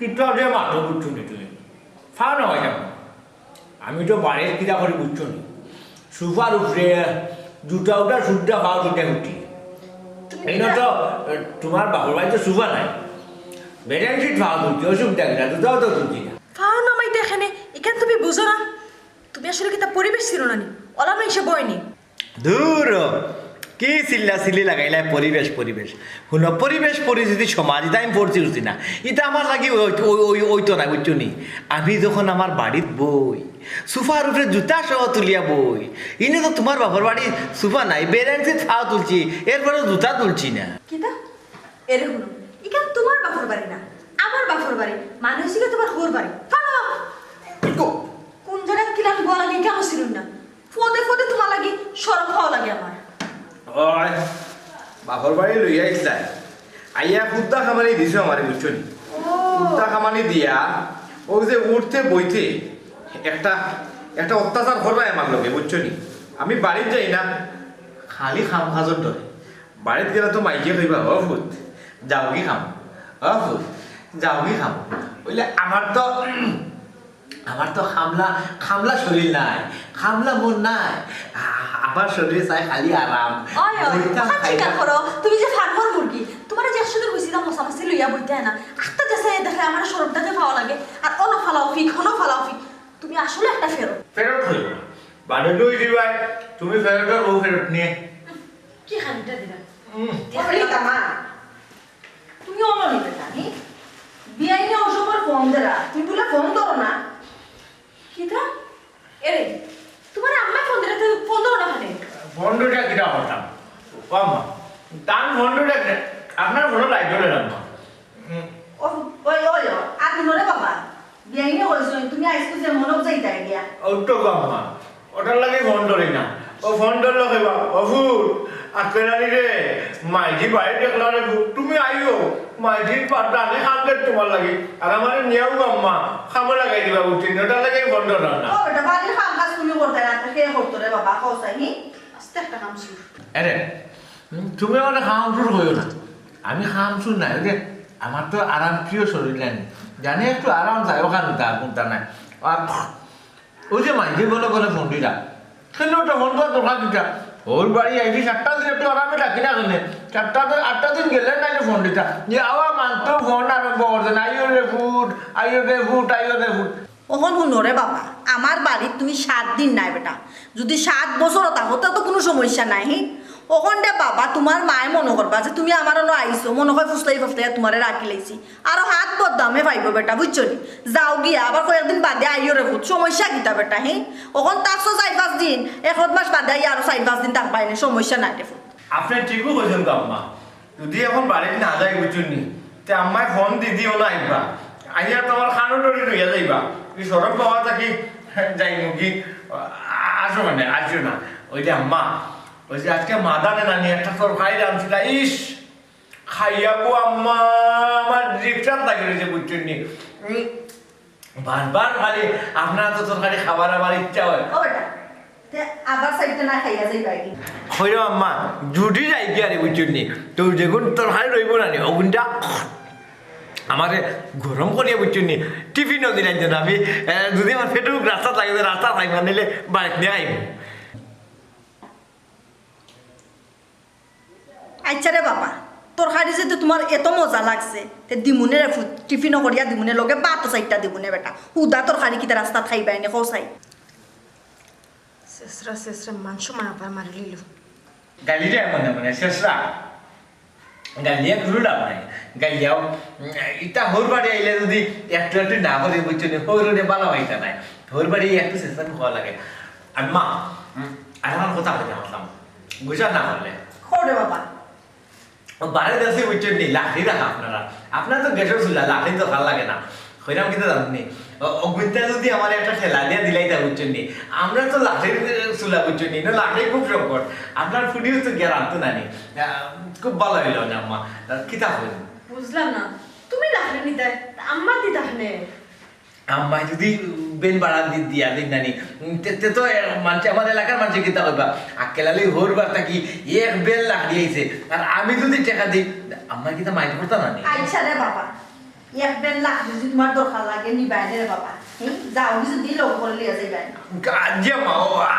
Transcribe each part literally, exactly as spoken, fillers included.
ইটা যে মাতো বুঝছো নি তুমি? ফাও না হইতাম। আমি তো বাড়ির কিতা করি বুঝছো নি? সোফার উপরে জুতা উতা সুদ্ধা ফাও তুলতে উঠি। এই না তো, এ, তোমার বাপর বাড়িত তো সোফা নাই। বেডেন সিট ফাও তুলছি, অসুবিধা কিতা? জুতাও তো তুলছি না। ফাও নামাইতে এখানে, এখান তুমি বুঝো না? তুমি আসলে কিতা পরিবেশ চিনো না নি? অলা মাইনষে বয় নি। দূর, কি চিল্লা চিল্লি লাগাইলায় পরিবেশ, পরিবেশ। হুনো, পরিবেশ পরিস্থিতি সমাজ, ইতা আমি পড়ছি উঠছি না। ইতা আমার লাগি ওই, ওই, ওই, ওইতো না, বুঝছো নি? আমি যখন আমার বাড়িত বই, সোফার উপরে জুতা সহ তুলিয়া বই, ইনে তো তোমার বাপর বাড়ি সোফা নাই, বেডেন সিট ফাও তুলছি, এরপরেও জুতা তুলছি না। কিতা? এরে হুনো, ইখান তোমার বাপর বাড়ি না, আমার বাপর বাড়ি। মানে হইছে কি তোমার হউর বাড়ি। ফাও। কো- কোন জাগাত কিলান বলা লাগে, কেন ছিলুম না? পদে পদে তোমার লাগি শরম পাওয়া লাগে আমার। ওই, বাপর বাড়ি লইয়া আইছলায়। আইয়া কুদ্দা খামানি দিছো আমারে, বুঝছো নি? ও। কুদ্দা খামানি দিয়া, ও যে উঠতে বইতে একটা, একটা অত্যাচার কররায় আমার লগে, বুঝছো নি? আমি বাড়িত যাই না, খালি কাম কাজর ডরে। বাড়িত গেলে তো মাইয়ে কইবা, "ও ফুত, যাওগি কামো, ও ফুত, যাওগি কামো।" অইলে আমার তো, আমার তো কামলা, কামলা শরীর নাই, কামলা মন নাই। আ-, আমার শরীরে চায় খালি আরাম। ওই, ওই, বইতাম, ওখান খাইতাম। চিন্তা করো, তুমি যে ফার্মর মুরগি, তোমার যে একশো দিন হইছে না মশা মাছি লইয়া বইতে না, আস্তে যে চাই দেখে আমার শরমটা যে পাওয়া লাগে, আর অনো ফালাও ফিক, হনো ফালাও ফিক, তুমি আসলে একটা ফেরত। ফেরত হইল না। বাড়ি লই দিবায়, তুমি ফেরতর বউ ফেরত নিয়ে। কি খানিটা দিবা? উম। দেখলি তা মা, তুমি অনো নিবে না, নি? বিয়াইনে অউ সময় ফোন দেরা, তুমি বুলে ফোন ধরো না। কিতা? এরে, তোমার আম্মায় ফোন দিলে, তুমি ফোন ধরো না কেনে? ফোন দুইটা কিতা করতাম? ও আম্মা, তান ফোন দুইটা কিতা? আপনার ফোনও লাইট জ্বলে না, আম্মা। উম। ও, ওই, ওই, ও, আর দিন রে বাবা, বিয়াইনে কইছইন, তুমি আইজকু যে মনক যাইতায় গিয়া। ও তো গো আম্মা, ওটার লাগি ফোন ধরি না। ও ফোন ধরলে কইবা, "ও ফুত, আক্কেল আলী রে, মাইজি বাড়ি দেখলা রে ফুত, তুমি আইও, মাইজি পারদা আনে খান দের তোমার লাগি, আর আমারে নিয়াও গো আম্মা, খামো লাগাই দিবা বুঝছি, ওটার লাগি ফোন ধরলাম না।" ও বেটা, বাড়ির কাম কাজ তুমি করতে না, কে করতো রে বাবা, কও চাই, নি? আস্তে একটা কাম শুরু। আরে, উম, তুমি আমারে কাম শুরু কইও না, আমি কাম শুরু নাই, ওই যে আমার তো আরাম প্রিয় শরীর নাই, জানি একটু আরাম চাই, ওখানে তার কোনটা নাই। আর ওই যে মাইকে গলে গলে ফোন দিলা, কেনে ওটা ফোন করা দরকার কিতা? হউর বাড়ি আইছি সাতটা দিন একটু আরামে থাকি না কেনে? সাতটা দিন, আটটা দিন গেলে নাইলে ফোন দিতা। যে আওয়া মানতো ফোন আরম্ভ করছে না, "আইও রে ফুত, আইও রে ফুত, আইও রে ফুত।" অখন হুনো রে বাবা, আমার বাড়িত তুমি সাত দিন নাই বেটা, যদি সাত বছরও থাকো, তে তো কুনু সমস্যা নাই, হি? অখন রে বাবা, তোমার মায়ে মনো করবা যে তুমি আমার অনো আইছো, মনো কয় ফুসলাই ফাসলাইয়া তোমারে রাখি লাইছি। আরো হাত বদনামে পাইবো বেটা, বুঝছো নি? যাও গিয়া, আবার কয়েকদিন বাদে আইও রে ফুত, সমস্যা কিতা বেটা, হি? অখন থাকছো চাইর পাঁচ দিন, এক মাস বাদে আইয়া আরো চাইর পাঁচ দিন থাকবায় নে, সমস্যা নাই রে ফুত। আপনে ঠিকউ কইছইন গো আম্মা, যদি অখন বাড়িত না যাই বুঝছইন নি, তে আম্মায় ফোন দি দিও না আইবা, আইয়া তোমার কানো ধরি লইয়া যাইবা, ই শরম পাওয়া থাকি যাইমু কি, আসো মানে, আসো না। ওই যে আম্মা, ওই যে আজকে মাদানে নানি একটা তরকারি রানছিলা, ইস, খাইয়া গো আম্মা, আমার জিভটাত লাগি রইছে, বুঝছইন নি? উম, বারবার খালি আপনার তো তরকারি খাবার আমার ইচ্ছা হয়। ও বেটা, তে আবার সাইডটা না খাইয়া যাইবা কি? কইরো আম্মা, জুটি যাই কি আরে, বুঝছইন নি? তো যেগুন তরকারি রইবো না নি, ওগুনটা আমারে গরম করিয়া, বুঝছইন নি? টিফিনও দিলাই যেন আমি, এ, যদি আমার পেটে রাস্তা থাকে, রাস্তা খাই মানে বাড়িত নিয়া আইবো। আচ্ছা রে বাবা, তরকারি যদি তোমার এত মজা লাগছে, তে দিমুনে রে ফুত, টিফিনও করিয়া দিমুনে, লগে ভাতও চাইরটা দিমুনে বেটা। হুদা তরকারি কিতা রাস্তাত খাইবায় নে, কও চাই। শেষরা, শেষরা, মান সম্মান আবার মারি লইল। গালি দেয় মনে মনে, শেষরা। গালিয়া কোনো লাভ নাই। গালিয়াও, উম, ইতা হউর বাড়ি আইলে যদি একটু একটু না করি, বুঝছইন নি, হউর বাড়ি ভালা পাইতা নায়। হউর বাড়ি একটু শেষরা খাওয়া লাগে। আম্মা, উম, আর আমার কথা কইতে পারতাম। গুছা না করলে। কও রে বাবা। ও বারে দেখছি, বুঝছইন নি, লাকড়ি রাখা আপনারা। আপনার তো গ্যাসর চুলা, লাকড়ি তো ভালা লাগে না। কইরাম কিতা জানইন নি? ও, ওগুনটা যদি আমারে একটা ঠেলা দিয়া দিলাইতা, বুঝছইন নি? আমরা তো লাকড়ির চুলা, বুঝছইন নি? না, লাকড়ি খুব সংকট। আপনার ফুড়িও তো গিয়া রানতো না নি। আহ, খুব ভালা অইলো না, আম্মা। আহ, কিতা কইন? বুঝলাম না। তুমি লাকড়ি নিতায়, আম্মা দিতা কেনে? আম্মায় যদি বেন ভাড়া দি-, দিয়া দেইন না নি, উম, তে, তে তো, এ, মানষে, আমার এলাকার মানষে কিতা কইবা? আক্কেল আলী হউর বাড়ি থাকি এক বেন লাকড়ি আইছে, আর আমি যদি টেকা দেই, আম্মায় কিতা mind করতা না নি? আচ্ছা রে বাবা, এক দেড় লাখ যদি তুমার দরকার লাগে, নিবায় নে রে বাবা। হুম? যাও, কিছু দিল করে লিয়া যাইবায়। জি আম্মা, ও, আ,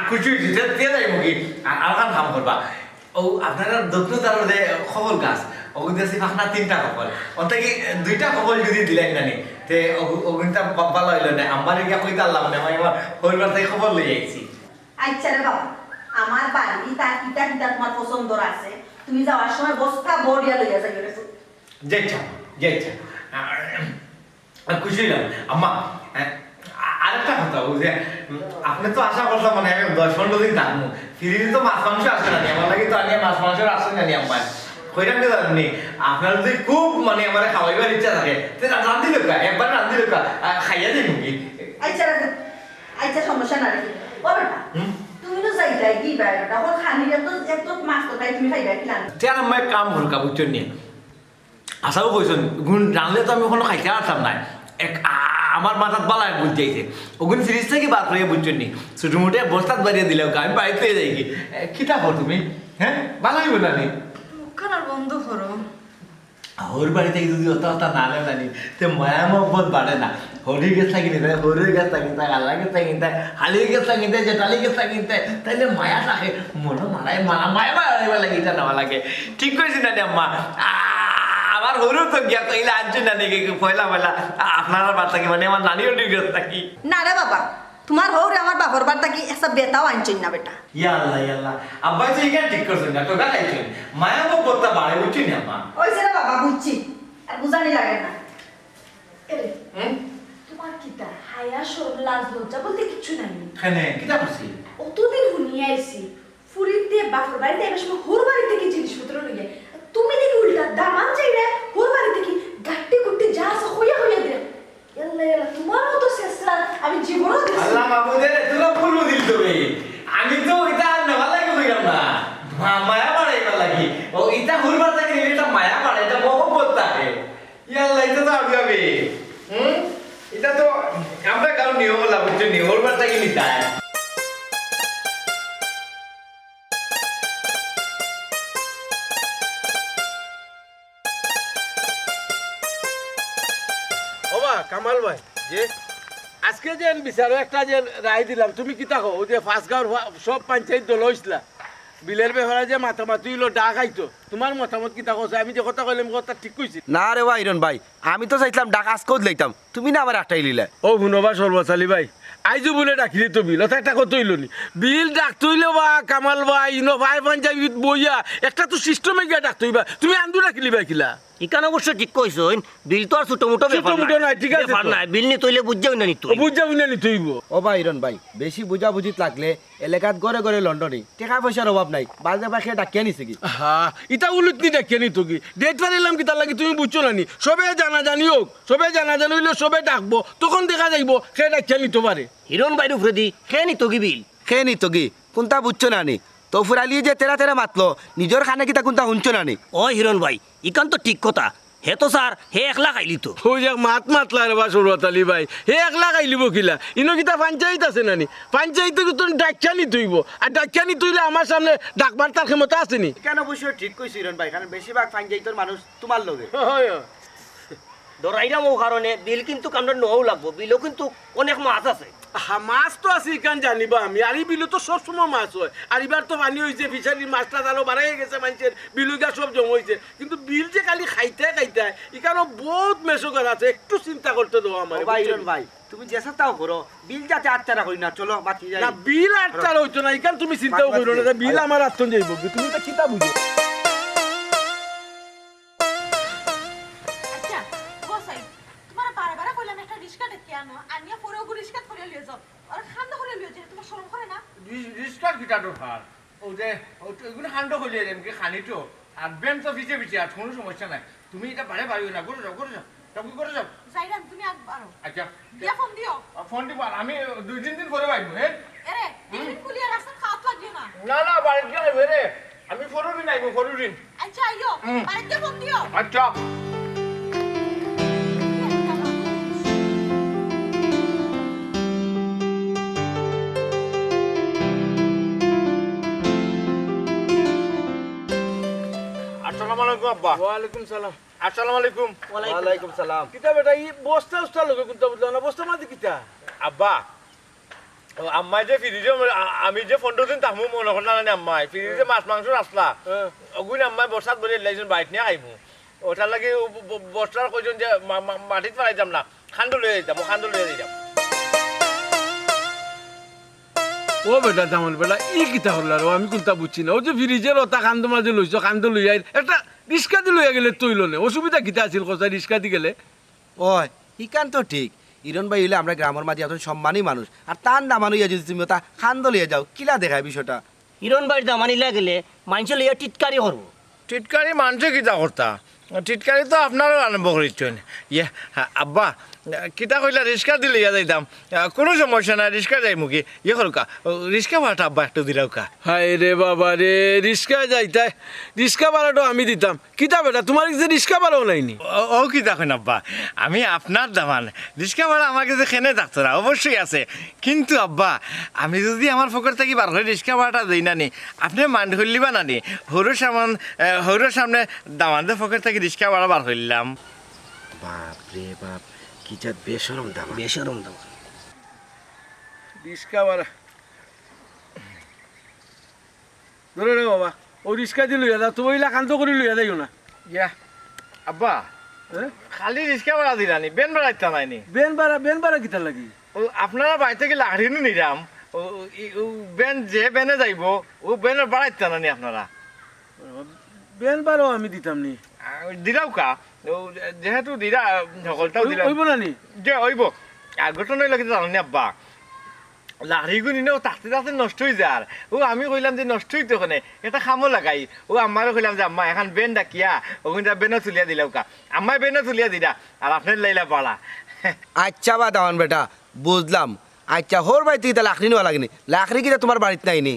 খুশি অইছি, তে, তে যাইমু কি? আ-, আর কাম করবা। ও, আপনারা দক্ষিণ তারও যে কবল গাছ, ওগুন দেখছি ফাঁকনা তিনটা কবল। ওর থেকে দুইটা কবল যদি দিলেন না নি, তে ওগু-, ওগুনটা বা-, ভালা অইলো না। আমার গিয়া কইতে পারলাম না, আমি আমার পরিবার থেকে কবল লই আইছি। আচ্ছা রে বাবা, আমার বাড়ি তার কিতা কিতা তুমার পছন্দর আছে, তুমি যাওয়ার সময় বস্তা ভরিয়া লইয়া যাইও রে। জি আচ্ছা, জি আচ্ছা। আ, আ, খুশি অইলাম। আম্মা, আ, আ, আরেকটা কথা, ওই যে, উম, আপনে তো আশা করলাম মানে আমি দশ পনেরো দিন থাকমু। ফিরিলে তো মাছ মাংস আছে না নি, আমার লাগি তো আনিয়া মাছ মাংস আছে না নি আম্মা। কইরাম কি জানেন নি, আপনার যদি খুব মানে আমারে খাওয়াইবার ইচ্ছা থাকে, তে রা-, রান্ধিলউক্কা, একবার রান্ধিলউক্কা, আ, খাইয়া যাইমু কি? আচ্ছা, রাখো। আচ্ছা, সমস্যা না রে। ও বেটা, হুম? তুমি তো যাইতায় কি ভাই বেটা, ওর খানির এত, এত মাছ তো তাই তুমি খাইবায় কি না? তে আর আম্মা এক কাম করউক্কা, বুঝছইন নি? আশাও কইছইন, গুন রানলে তো আমি কুনু খাইতাম পারতাম নায়। এক, আ-, আমার মাথাত ভালা এক বুদ্ধি আইছে। ওগুন ফ্রিজ থাকি বার করিয়া, বুঝছইন নি? ছুটুমুটু বস্তাত ভরিয়া দিলে ওকে আমি বাড়িত লইয়া যাইগি। এ, কিতা কও তুমি? হ্যাঁ? ভালা অইবো না নি? মুখখান আর বন্ধ করো। হউর বাড়ি থাকি যদি অত অত না নেও না নি, তে মায়া মহব্বত বাড়ে না। হউর গেছ থাকি নিতায়, হউর গেছ থাকি নিতায়, আল্লার গেছ থাকি নিতায়, হালির গেছ থাকি নিতায়, জেঠালির গেছ থাকি নিতায়, তাইলে মায়া থাকে, মনো মারায়, মায়া, মায়া বাড়াইবার লাগি ইটা নেওয়া লাগে। ঠিক কইছি না নি আম্মা? আ-, আমার হউর তো গিয়া কইলা আনছইন না নি, পয়লা পয়লা, আ-, আপনারার বাড়ি থাকি, মানে আমার নানি হউর গেছ থাকি। না রে বাবা, তুমার হউরে আমার বাপর বাড়ি থাকি একটা বেতাও আনছইন না বেটা। ইয়া আল্লাহ, ইয়া আল্লাহ। আব্বায় তো ইখান ঠিক করছইন না, ঠকা খাইছইন। মায়া মহব্বতটা বাড়ে, বুঝছইন নি আম্মা? অইছে রে বাবা, বুঝছি। আর বুঝানি লাগে না। এরে, হুম? তুমার কিতা? হায়া, শরম, লাজ, লজ্জা বলতে কিচ্ছু নাই নি? কেনে, কিতা করছি? অতদিন হুনিয়া আইছি, ফুরিন্তে বাপর বাড়িত আইবার সময় হউর বাড়ি থাকি জিনিসপত্র লইয়া, তুমি দেখি উল্টা দামান চাইরায় হউর বাড়ি থাকি গাট্টি গুট্টি যা আছে কইয়া কইয়া দেও। ইয়াল্লা, ইয়াল্লা, তুমার মতো ছেছরা আমি জীবনও দেখছি না। আল্লাহ মাবুদ রে, তুমরা ভুল বুঝিলিছো বে। আমি তো ইতা নেওয়ার লাগি কইরাম না। মা-, মায়া বাড়াইবার লাগি। ও, ইতা হউর বাড়ি থাকি নিলে ইতা মায়া বাড়ে, ইতা মহব্বত থাকে। ইয়াল্লা, ইতা তো আমি, আমি। হুম? ইতা তো আমরা গাঁওর নিয়ম অলা, বুঝছো নি? হউর বাড়ি থাকি নিতায়। ওবা, কামাল ভাই, যে আজকে যে বিচারো একটা যে রায় দিলাম, তুমি কিতা কও? ওই যে পাঁচ গাঁওর ফা-, সব পঞ্চায়েত দল অইছলা, বিলর ব্যাপারে যে মাতামাতি অইলো, ডাক আইতো, তুমার মতামত কিতা কও? আমি যে কথা কইলাম, কথা ঠিক কইছি? না রে বা হিরন ভাই, আমি তো চাইছলাম ডাক আজকেউ দিলাইতাম, তুমি না আমারে আটকাইলিলায়। ও হুনো বা শরবত আলী ভাই, আইজও বুলে ডাকিলিতো বিল, অতা একটা কথা অইলো নি? বিল ডাকতে অইলে বা কামাল ভাই, ইনো ভাই পাঞ্জাবিত বইয়া একটা তো সিস্টেমে গিয়া ডাকতে অইবা, তুমি আন্দু ডাকিলিবায় কিলা? ইখান অবশ্য ঠিক কইছইন, বিল তো আর ছোটমোটো ব্যাপার ছোটমোটো নায়, নায়, ঠিক আছে ব্যাপার তো। নায়, বিল নিতে অইলে বুঝা হুনিয়া নিতে অইবো। বুঝা হুনিয়া নিতে অইবো। ও বা হিরন ভাই, বেশি বুঝাবুঝিত লাগলে এলাকাত ঘরে ঘরে লন্ডনি। টেকা পয়সার অভাব নাই। বাদে বা কে ডাকিয়া নিছে কি? হা, ইতা উলুত নি ডাকিয়া নিতো কি? ডেট ফারিলাম কিতার লাগি তুমি বুঝছো না নি? সবে জানাজানি অউক, সবে জানাজানি অইলে সবে ডাকবো, তখন দেখা যাইবো কে ডাকিয়া নিতো পারে। হিরন ভাইর উপরেদি কে নিতো কি বিল? কে নিতো কি? কুনতা বুঝছো না নি? তৌফুর আলী যে তেরা তেরা মাতলো, নিজর কানে কিতা কুনতা হুনছো না নি? ও হিরন ভাই, ইখান তো ঠিক কথা। হে তো স্যার, হে একলা খাইলিতো। অউ যে এক মাত মাতলা রে বা শরবত আলী ভাই, হে একলা খাইলিবো কিলা? ইনো কিতা পঞ্চায়েত আছে না নি? পঞ্চায়েতে তো ডাকিয়া নিতে অইবো। আর ডাকিয়া নিতে অইলে আমার সামনে ডাকবার তার ক্ষমতা আছে নি? ইখান অবশ্য ঠিক কইছো হিরন ভাই, কারণ বেশিরভাগ পঞ্চায়েতর মানুষ তুমার লগে। হয়, হয়। ডরাইরাম অউ কারণে বিল কিন্তুক আমরার নেওয়াউ লাগবো, বিলো কিন্তুক অনেক মাছ আছে। হা, মাছ তো আছে, ইখান জানি বা আমি। আর ই বিলো তো সব সময় মাছ অয়। আর ইবার তো পানি অইছে, ফিশারির মাছ টাছ আরো বাড়াই গেছে, মানষর বিলো গিয়া সব জমা অইছে। কিন্তু বিল যে খালি খাইতায় খাইতায়, ইখানো বউত মেশো করা আছে, একটু চিন্তা করতে দেও আমারে, ও ভাই, বুঝছো? হিরন ভাই, তুমি যেছাতাও করো, বিল যাতে আটচারা করি না, চলো, বাতি যাই। না, বিল আটচারা অইতো না, ইখান তুমি চিন্তাও করিও না, বিল আমার আত্তন যাইবো, তুমি ইতা কিতা বুঝো? আচ্ছা, গোসাই, তুমারে বারে বারে কইলাম একটা রিস্কা ডাকিয়া আনো, আনিয়া পরে ওগু রিস্কাত করিয়া লিয়ে যাও। আর কান্দা করিয়া লিয়ে যাও, তুমার শরম করে না? রি-, রিস্কার কিতা দরকার? ও যে, ও তো এগুলো কাণ্ড করিয়া দেন, কি খানি তো। আর ব্যায়াম তো পিছে পিছে, আর কুনু সমস্যা নাই। তুমি ইতা বারে বারে না, ঘরে যাও, ঘরে যাও। যাও, ঘরে যাও। যাইরাম, তুমি আগ বাড়ো। আচ্ছা। দিয়া ফোন দিও। আ, ফোন দিব, আর আমি দুই তিন দিন পরে আইবো, হ্যাঁ? এরে, হুম। টিফিন খুলিয়া রাস্তাত খাওয়াত লাগিও না। না, না, বাড়িত গিয়া আইবো রে। আমি পরুদিন আইবো, পরুদিন। আচ্ছা, আইও। হুম। বাড়িত গিয়া ফোন দিও। আচ্ছা। আসসালামু আলাইকুম, আব্বা। ওয়ালাইকুম সালাম। আসসালামু আলাইকুম। ওয়ালাইকুম সালাম। কিতা বেটা, ই বস্তা উস্তা লগে কুনটা বুঝলাম না, বস্তা মাঝে কিতা? আব্বা, ও আম্মায় যে ফ্রিজে, আ-, আমি যে পনেরো দিন থাকমু মনো করলা না নি আম্মায়, ফ্রিজে মাছ মাংস রাখলা, হ্যাঁ। ওগুন আম্মায় বস্তাত ভরি লাইছইন, বাইত নিয়া খাইমু। ওটার লাগি ও ব-, ব-, বস্তার কইছইন যে মা-, মা-, মাটিত ফালাইতাম না, কান্দো লইয়া যাইতাম, ও কান্দো লইয়া যাইতাম। ও বেটা, জামাল বেটা, ই কিতা করলা রে? আমি কুনটা বুঝছি না। ও যে ফ্রিজর ওটা কান্দো মাঝে লইছো, কান্দো লইয়া আইর। একটা রিস্কা দি লইয়া গেলে তো অইলো নে। অসুবিধা কিতা আছিল কও চাই রিস্কা দি গেলে? ওই, ইখান তো ঠিক। ইরন ভাই অইলে আমরার গ্রামর মাঝে একজন সম্মানী মানুষ। আর তান দামান অইয়া যদি তুমি ওটা কান্দো লইয়া যাও, কিলা দেখায় বিষয়টা? ইরন ভাইর দামানিলা গেলে মাইনষে লইয়া টিটকারি করবো। টিটকারি মানষে কিতা করতা? টিটকারি তো আপনারাও আরম্ভ করিছইন। ইয়ে, আব্বা, কিতা কইলা, রিস্কা দি লইয়া যাইতাম। কুনু সমস্যা নাই, রিস্কা যাইমু কি? ইয়ে করউক্কা, রিস্কা ভাড়াটা আব্বা একটু দিলাউক্কা। হায় রে বাবা রে, রিস্কা যাইতায়, রিস্কা ভাড়াটা আমি দিতাম। কিতা বেটা, তুমার গেছে রিস্কা ভাড়াও নাই নি? ও, ও কিতা কইন আব্বা, আমি আপনার দামান, রিস্কা ভাড়া আমার গেছে কেনে থাকতো না, অবশ্যই আছে। কিন্তু আব্বা, আমি যদি আমার পকেট থাকি বার করি রিস্কা ভাড়াটা দেই না নি, আপনে mind করিলিবা না নি? হউরর সামনে, এ, হউরর সামনে দামানর পকেট থাকি রিস্কা ভাড়া বার করিলাম। বাপ রে বাপ, কি জাত বেশরম দামান। বেশরম দামান। রিস্কা ভাড়া। ধরো রে বাবা, অউ রিস্কা দি লইয়া যাও, তুমি অইলা কান্দো করি লইয়া যাইও না। ইয়া, আব্বা, হ্যাঁ? খালি রিস্কা ভাড়া দিলা নি, ভ্যান ভাড়া দিতা নায় নি? ভ্যান ভাড়া, ভ্যান ভাড়া কিতার লাগি? ও, আপনারার বাড়ি থাকি লাকড়ি নু নিরাম, ও, ও, ই, ও, ভ্যান যে ভ্যানে যাইবো, ও ভ্যানর ভাড়া দিতা না নি আপনারা? ভ্যান ভাড়াও আমি দিতাম নি। আ, দিলাউক্কা, ও, যেহেতু দিলা, হকলটাউ অই-, দিলাম। অইবো না নি? যে অইবো। আর ঘটনা অইলো কিতা জানইন নি আব্বা? লাকড়িগুন ইনো থাকতে থাকতে নষ্ট অই যার। ও আমি কইলাম যে নষ্ট অইতো কেনে, একটা কামো লাগাই। ও আম্মারে কইলাম যে, "আম্মা, এখান ভ্যান ডাকিয়া, অগুন ভ্যানো তুলিয়া দিলাউক্কা।" আম্মায় ভ্যানো তুলিয়া দিরা, আর আপনে লাইলা ভাড়া। আচ্ছা বা দামান বেটা, বুঝলাম। আচ্ছা, হউর বাড়ি থাকি কিতা লাকড়ি নেওয়া লাগে নি? লাকড়ি কিতা তুমার বাড়িত নাই নি?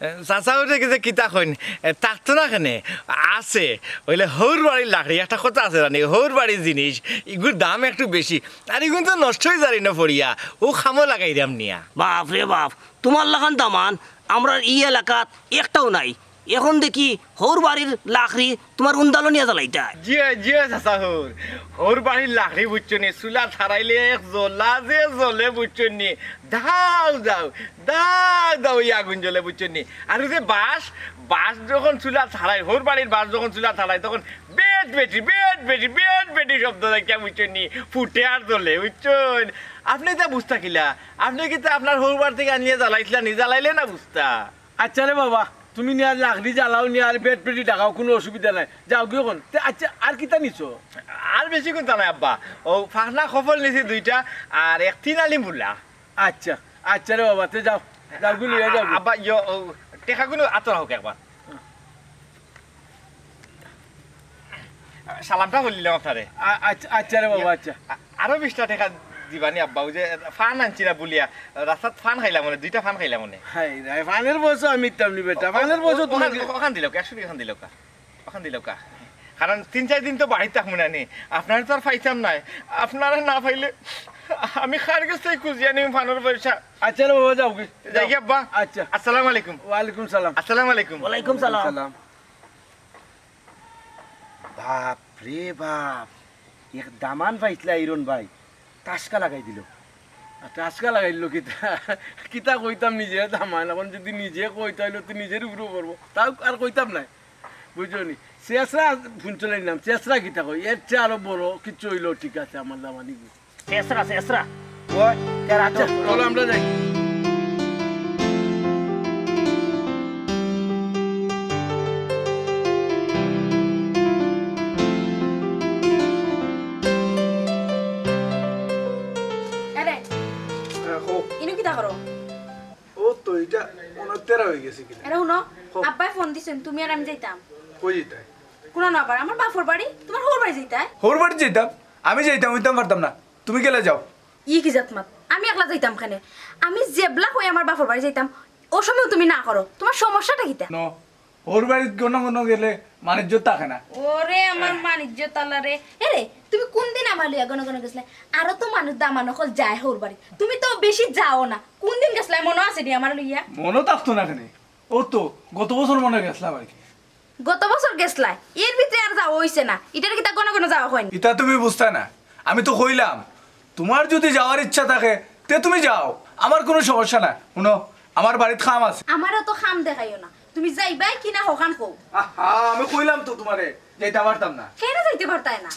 এ, চাচা অইলে কিতা কইন, এ, থাকতো না কেনে? আছে। অইলে হউর বাড়ির লাকড়ি, একটা কথা আছে জানি, হউর বাড়ির জিনিস, ইগুর দাম একটু বেশি। আর ইগুন তো নষ্ট অই যার ইনো পড়িয়া, ও কামো লাগাইরাম নিয়া। বাপ রে বাপ, তুমার লাখান দামান আমরার ই এলাকাত একটাও নাই। এখন দেখি হউর বাড়ির লাকড়ি তুমার উন্দালো নিয়া জ্বালাইতায়। জি অয়, জি অয়, চাচা হউর। হউর বাড়ির লাকড়ি বুঝছো নি, চুলাত হারাইলে এক জ্বলা যে জ্বলে বুঝছো নি। দাউ দাউ, দাউ দাউ ই আগুন জ্বলে বুঝছো নি। আর অউ যে বাঁশ, বাঁশ যখন চুলাত হারাই, হউর বাড়ির বাঁশ যখন চুলাত হারাই, তখন বেট বেটি, বেট বেটি, বেট বেটি শব্দ দেখিয়া বুঝছো নি, ফুটে আর জ্বলে, বুঝছো নি? আপনে ইতা বুঝতা কিলা? আপনে কিতা আপনার হউর বাড়ি থাকি আনিয়া জ্বালাইছলা নি? জ্বালাইলে না বুঝতা। আচ্ছা রে বাবা, তুমি নিয়া লাকড়ি জ্বালাও, নিয়া আর বেট বেটি ডাকাও, কুনু অসুবিধা নাই। যাও গিয়া অখন। তে আচ্ছা, আর কিতা নিছো? আর বেশি কুন্তা নাই আব্বা, অউ ফাকনা কফল নিছি দুইটা, আর এক তিন আলি মুলা। আচ্ছা, আচ্ছা রে বাবা, তে যাও, যাও গি লইয়া যাও গি। আব্বা, ইয়ো, অউ, টেকাগুন আতো রাখউক একবার। সালামটা করিলিলাম আপনারে। আ-, আচ্ছা, আচ্ছা রে বাবা, আচ্ছা। আ-, আরো বিশটা টেকা দিবানি আব্বা, অউ যে পান আনছি না বুলিয়া, রাস্তাত পান খাইলাম অনে, দুইটা পান খাইলাম অনে। হায় রে, পানর বয়সো আমি দিতাম নি বেটা, পানর বয়সো তুমি অখান, অখান দিলাউক্কা, একশো টেকা অখান দিলাউক্কা, অখান দিলাউক্কা। কারণ তিন চাইর দিন তো বাড়িত থাকমু না নি, আপনারে তো আর পাইতাম নায়, আপনারে না পাইলে আমি কার গেছ থাকি খুজিয়া নিমু পানর পয়সা। আচ্ছা রে বাবা, যাও গি। যাই গি আব্বা? আচ্ছা। আসসালামু আলাইকুম। ওয়ালাইকুম সালাম। আসসালামু আলাইকুম। ওয়ালাইকুম সালাম। সালাম। বাপ রে বাপ, এক দামান পাইছলা ইরন ভাই, তাসকা লাগাই দিলো। আর তাসকা লাগাই দিলো কিতা? কিতা কইতাম, নিজে দামান, অখন যুদি নিজে কই, তাইলে তো নিজর উপরেউ পড়বো। তাও আর কইতাম নায়, বুঝছো নি? চেচরা, হুনছো নি নাম, চেচরা কিতা কই? এর চেয়ে আরো বড় কিচ্ছু অইলো, ঠিক আছে, আমার দামানি। চেচরা, চেচরা। ওই, কার আতো? আচ্ছা, চলো আমরা যাই। এরে, হ্যাঁ, কও। ইনো কিতা করো? ও তো, ইটা মনো অয় তেরা অই গেছে কিনা। এরে হুনো, কও। আব্বায় ফোন দিছইন, তুমি আর আমি যাইতাম। কই যাইতায়? কুনানো আবার, আমার বাফর বাড়ি, তুমার হউর বাড়ি যাইতায়। হউর বাড়ি যাইতাম? আমি যাইতাম, অইতাম পারতাম না। তুমি গেলে যাও। ই কি জাত মাত? আমি একলা যাইতাম কেনে? আমি যেবলা কই আমার বাফর বাড়ি যাইতাম, অউ সময়ও তুমি না করো। তুমার সমস্যাটা কিতা? ন, হউর বাড়িত ঘন ঘন গেলে মানিজ্য থাকে না। ওরে আমার মানিজ্য তালা রে। এরে, তুমি কুনদিন আমারে লইয়া ঘন ঘন গেছলায়? আরো তো মানুষ দামান অকল যায় হউর বাড়িত। তুমি তো বেশি যাও না। কুনদিন গেছলায় মনো আছে নি আমারে লইয়া? মনো থাকতো না কেনে? অউ তো, গত বছর মনো অয় গেছলাম আর কি। গত বছর গেছলায়, এর ভিতরে আর যাওয়া অইছে না। ইটার কিতা ঘন ঘন যাওয়া অয় নি? ইতা তুমি বুঝতায় না। আমি তো কইলাম, তুমার যুদি যাওয়ার ইচ্ছা থাকে, তে তুমি যাও, আমার কুনু সমস্যা নাই। হুনো, আমার বাড়িত কাম আছে। আমারে অত কাম দেখাইও না। তুমি যাইবায় কি না অখান কও। আহা, আমি কইলাম তো তুমারে, যাইতাম পারতাম না। কেনে যাইতে পারতায় না?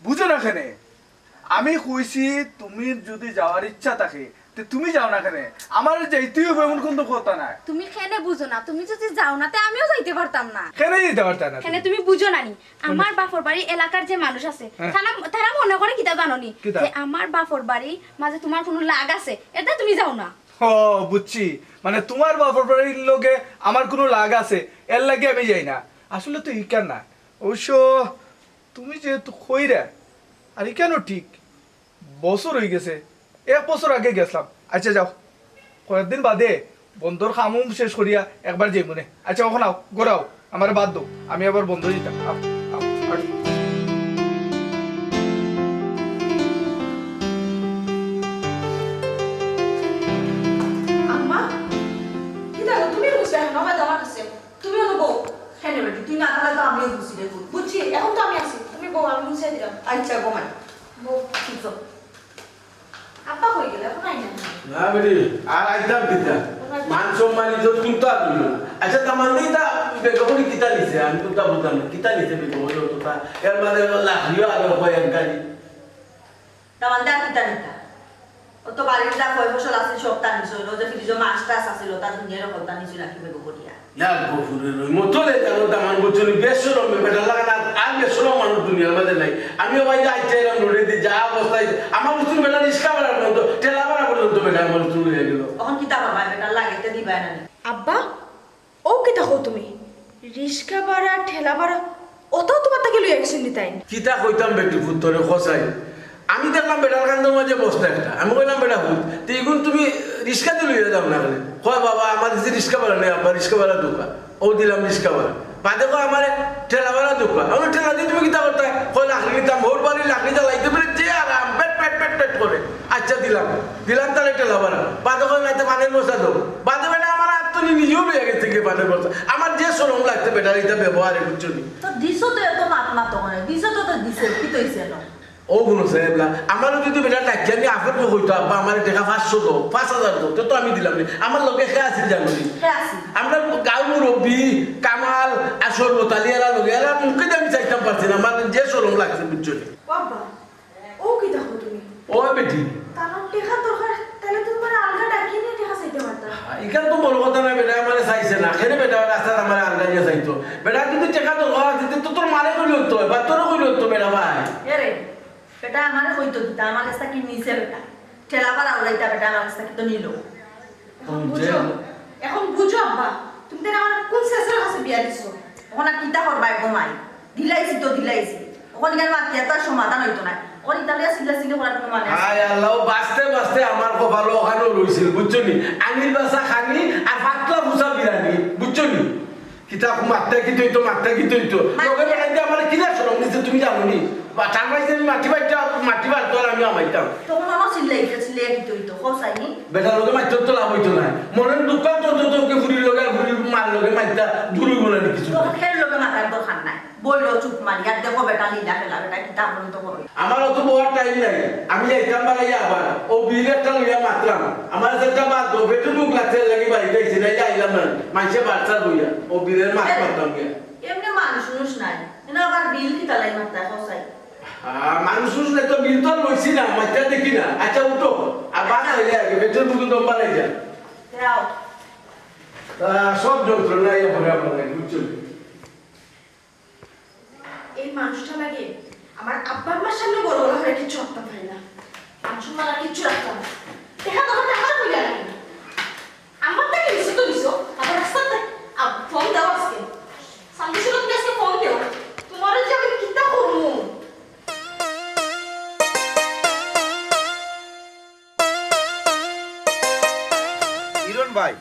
বুঝো না কেনে? আমি কইছি, তুমির যুদি যাওয়ার ইচ্ছা থাকে, তে তুমি যাও না কেনে? আমার যাইতেউ অইবো, এমন কুনু কথা নাই। তুমি কেনে বুঝো না? তুমি যুদি যাও না, তে আমিও যাইতে পারতাম না। কেনে যাইতে পারতায় না কেনে তুমি? তুমি বুঝো না নি? আমার বাপর বাড়ি এলাকার যে মানুষ আছে, হ্যাঁ। তারা, তারা মনে করে কিতা জানো নি? কিতা? যে আমার বাপর বাড়ি মাঝে তুমার কুনু লাগ আছে, এরদায় তুমি যাও না। ও, বুঝছি। মানে, তুমার বাপর বাড়ির লগে আমার কুনু লাগ আছে, এরলাগি আমি যাই না। আসলে তো ইখান না। অবশ্য তুমি যেহেতু কইরায়, আর ইখানও ঠিক, বছর অইগেছে, এক বছর আগে গেছলাম। আচ্ছা, যাও, কয়েকদিন বাদে বন্দর কাম-উম শেষ করিয়া একবার যাইমুনে। আচ্ছা, অখন আও, ঘরো আও, আমারে বাদ দেও, আমি আবার বন্দর যাইতাম। আও, আও, আও। আম্মা, কিতা গো, তুমি বুঝছো অখন আমার দামান্দ আছে? তুমি অনো বও। কেনে বেটি, তুই না থাকলে তো আমিও বুঝি রে, বুঝছি, অখন তো আমি আছি, তুমি বও, আমি বুঝাই দিলাম। আচ্ছা গো মাই। বও। বুঝছো? আব্বা কই গেলে? অখন আইন না। না বেটি, আর আইতাম কিতা? মান সম্মান ইজ্জত কুনতা দিল না। আচ্ছা, তার মানে ইতা বেগম করি কিতা নিছে? আমি কুনতা বুঝলাম না। কিতা নিছে বেগম করি অততা? এর মানে লাঠিও আগে কয় এক গাড়ি। তার মানে আর কিতা নিতা? ও তো বাড়ির যা কয় ফসল আছে সব তা নিছিল, ও যে ফ্রিজো মাছ টাছ আছিল, তা দুনিয়ার হকলতা নিছিল নাকি বেগম করিয়া? ইয়া গফুরে রই, মতলে জানো দামান বুঝছো নি, বেশরম বেটার লাগান আর, আর বেশরম মানুষ দুনিয়ার মাঝে নাই। আমিও ভাই যে আইতে এলাম রোডে দিয়ে যা অবস্থায়, আমার বুঝছো বেটা রিক্সা ভাড়া পর্যন্ত, ঠেলা ভাড়া পর্যন্ত বেটা আমার বুঝছো লইয়া গেল। অখন কিতা করবা, বেটার লাগে তে দিবায় না নি? আব্বা, ও কিতা কও তুমি? রিক্সা ভাড়া, ঠেলা ভাড়া, অতাও তুমার থাকি লইয়া গেছইন নি তাইন? কিতা কইতাম বেটি পুত তোরে কছাই। আমি দেখলাম বেটার কান্দর মাঝে বস্তা একটা। আমি কইলাম, "বেটা পুত, তে ইগুন তুমি রিক্সাদি লইয়া যাও না কেনে?" কয়, "বাবা, আমার কাছে রিক্সা ভাড়া নাই আব্বা, রিক্সা ভাড়া দেউক্কা।" অউ দিলাম রিক্সা ভাড়া। বাদে কয় আমারে, "ঠেলা ভাড়া দেউক্কা।" আমি কইলাম, "ঠেলা দি তুমি কিতা করতায়?" কয়, "লাকড়ি নিতাম, হউর বাড়ির লাকড়ি জ্বালাইতে পারে, যে আরাম, পেট, পেট, পেট, পেট করে। আচ্ছা দিলাম।" দিলাম তারে ঠেলা ভাড়া। বাদে কয়, "না, তে পানির বস্তা দেও।" বাদে বেটা আমার আত তনে নিজেউ লইয়া গেছে গিয়া পানির বস্তা। আমার যে শরম লাগছে বেটার ইতা ব্যবহারে, বুঝছো নি? তো দিছো তো এত মাত মাতো করে। দিছো তো, তো দিছো, কিতা অইছে না? ও হুনো সাহেব না, আমারও যদি বেটা ডাকিয়া আমি আপন কইতো, "আব্বা, আমারে টেকা পাঁচশো দেও, পাঁচ হাজার দেও", তে তো আমি দিলাম নি। আমার লগে কে আছিল জানো নি? কে আছিল? আমরা গাঁও মুরব্বি, কামাল, আর শরবত আলী এরা লগে, এরা মুখে দিয়ে আমি চাইতাম পারছি না, আমার যে শরম লাগছে, বুঝছো নি? ও আব্বা, ও কিতা কও তুমি? ও বেটি। তার টেকা দরকার, তাইলে তো তুমারে আলগা ডাকিয়া নিয়া টেকা চাইতে পারতা। ইখান তো বড় কথা না, বেটা আমারে চাইছে না। কেনে বেটা রাস্তাত আমারে আলগা নিয়া চাইতো? বেটা যদি টেকা দরকার আছে, তে তো তোর মারে কইলে অইতো, বা তোরে কইলে অইতো, বেটা ভাই। এরে, বেটা আমারে কইতো কিতা, আমার কাছ থাকি নিছে বেটা। ঠেলা ভাড়া উড়াইতা বেটা, আমার কাছ থাকি তো নিলো। অখন বুঝো, অখন বুঝো আব্বা, তুমি তাইন আমারে কুন শেষর কাছে বিয়া দিছো। অখন আর কিতা করবায় গো মাই? দিলাইছি তো দিলাইছি। অখন ইখান মাতিয়া তো আর সমাধান অইতো নায়। অখন ইতা লইয়া চিল্লাচিল্লি করার কুনু মানে আছে? হায় আল্লাহ, ও বাঁচতে বাঁচতে আমার কপালো অখানও রইছিল, বুঝছো নি? আনির বাসা খানি আর পাতলা ফুসা বিরানি, বুঝছো নি? কিতা মাততা কিতা অইতো, মাততা কিতা অইতো? মাততা লগে বেটাইন্তে আমারে কিলা শরম দিছে তুমি জানো নি? বা তার মাঝে আমি মাটি বাইটা, মাটি বার তো আর আমি আমাইতাম। তখন আমার চিল্লাইতে চিল্লাইয়া কিতা অইতো, কও চাইনি? বেটার লগে মাততে তো লাভ অইতো নায়। মনের দুঃখ তো তো তোকে ফুরির লগে আর ফুরির মার লগে মাততা দূর অইবো না নি কিছু। তখন এর লগে মাতার দরকার নাই। বইলো চুপ মারি, আর দেখো বেটা লীলা খেলা, বেটা কিতা আনন্দ করে। আমার অত বওয়ার টাইম নাই, আমি যাইতাম বাড়াইয়া আবার। ও বিল একটা লইয়া মাতলাম, আমার একটা বাদ দো, বেটু মুখ লাগছে, এর লাগি বাড়িত আইছি, নাইলে আইলাম না। মাইনষে বাচ্চা লইয়া, ও বিলের মাত মাতলাম গিয়া। এমনে মানুষ উনুষ নাই, এনে আবার বিল কিতা লাগি মাততায়, কও চাই? আহ, মানুষ উনুষ নাই তো বিল তো আর লইছি না, মাততা দেখি না। আচ্ছা, উঠো, আর বাদ আইলে আগে, বেটুর মুখে দম বাড়াই যা। যাও। তা সব যন্ত্রণা ইয়া ভরে আমার লাগে, বুঝছো? এই মানুষটা লাগে আমার আব্বা আম্মার সামনে বড় বড় করে কিচ্ছু রাখতাম পারি না। মান সম্মান আর কিচ্ছু রাখতাম না। দেখা তো আমার আমার কইলা লাগে না। আমার তাকে নিছো তো নিছো, আবার রাস্তাতে আব-, ফোন দাও আজকে। সামনে শুনো তুমি আজকে ফোন দিও। তোমার যে আমি কিতা করমু? ইরন ভাই।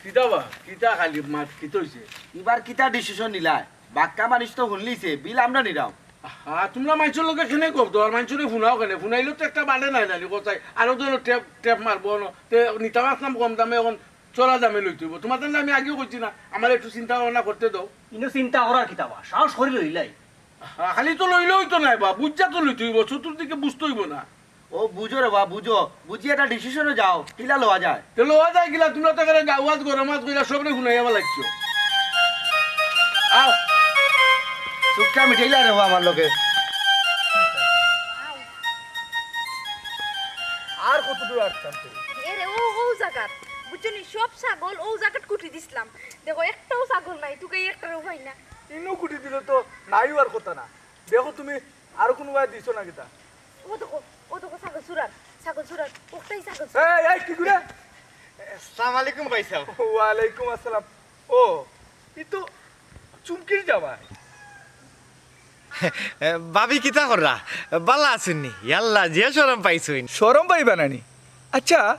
কিতা বা? কিতা খালি মাত? কিতা অইছে? ইবার কিতা decision নিলায়? বাক্কা মানুষ তো হুনলিছে, বিল আমরা নিরাম। আহা, তুমরা মাইনষর লগে কেনে গপ দেও, আর মাইনষরে হুনাও কেনে? হুনাইলে তো একটা বাদে নাই নানি, কোথায়? আরো তো টেপ, টেপ মারবো না। তে নিতাম আসলাম কম দামে, অখন চলা দামে লইতে অইবো। তুমার তাইলে আমি আগেউ কইছি না, আমারে একটু চিন্তা ভাবনা করতে দেও। ইনো চিন্তা করার কিতা বা, সাহস করি লইলাই। হা, খালি তো লইলে অইতো নায় বা, বুঝা তো লইতে অইবো, চতুর্দিকে বুঝতে অইবো না। ও বুঝো রে বা, বুঝো, বুঝি একটা ডিসিশনে যাও, কিলা লওয়া যায়? তে লওয়া যায় কিলা? তুমরা তো একেবারে গাউ আত গরম আত কইরা সবরে হুনাইয়া ফালাইছো। আও, চুক্কা মিটাইলা রে বা আমার লগে। আর কত দূর আটকাম তুই? এরে, ও, ও জাগাত। বুঝছো নি, সব ছাগল ও জাগাত কুটি দিছলাম। দেখো, একটাও ছাগল নাই, তুকাই একটারও পাই না। ইনো কুটি দিলে তো নাই অওয়ার কথা না। দেখো তুমি, আরো কুনু বায় দিছো না কিতা? ও দেখো, ও দেখো, ছাগল চুরার, ছাগল চুরার, ওটাই ছাগল চুরার। এই, এই, কি করে? আসসালামু আলাইকুম ভাইসাব। ওয়ালাইকুম আসসালাম। ও, ই তো চুমকির জামাই। এ, ভাবি কিতা কররা? বালা আছইন নি? ইয়াল্লা, যে শরম পাইছইন। শরম পাইবা না নি? আচ্ছা,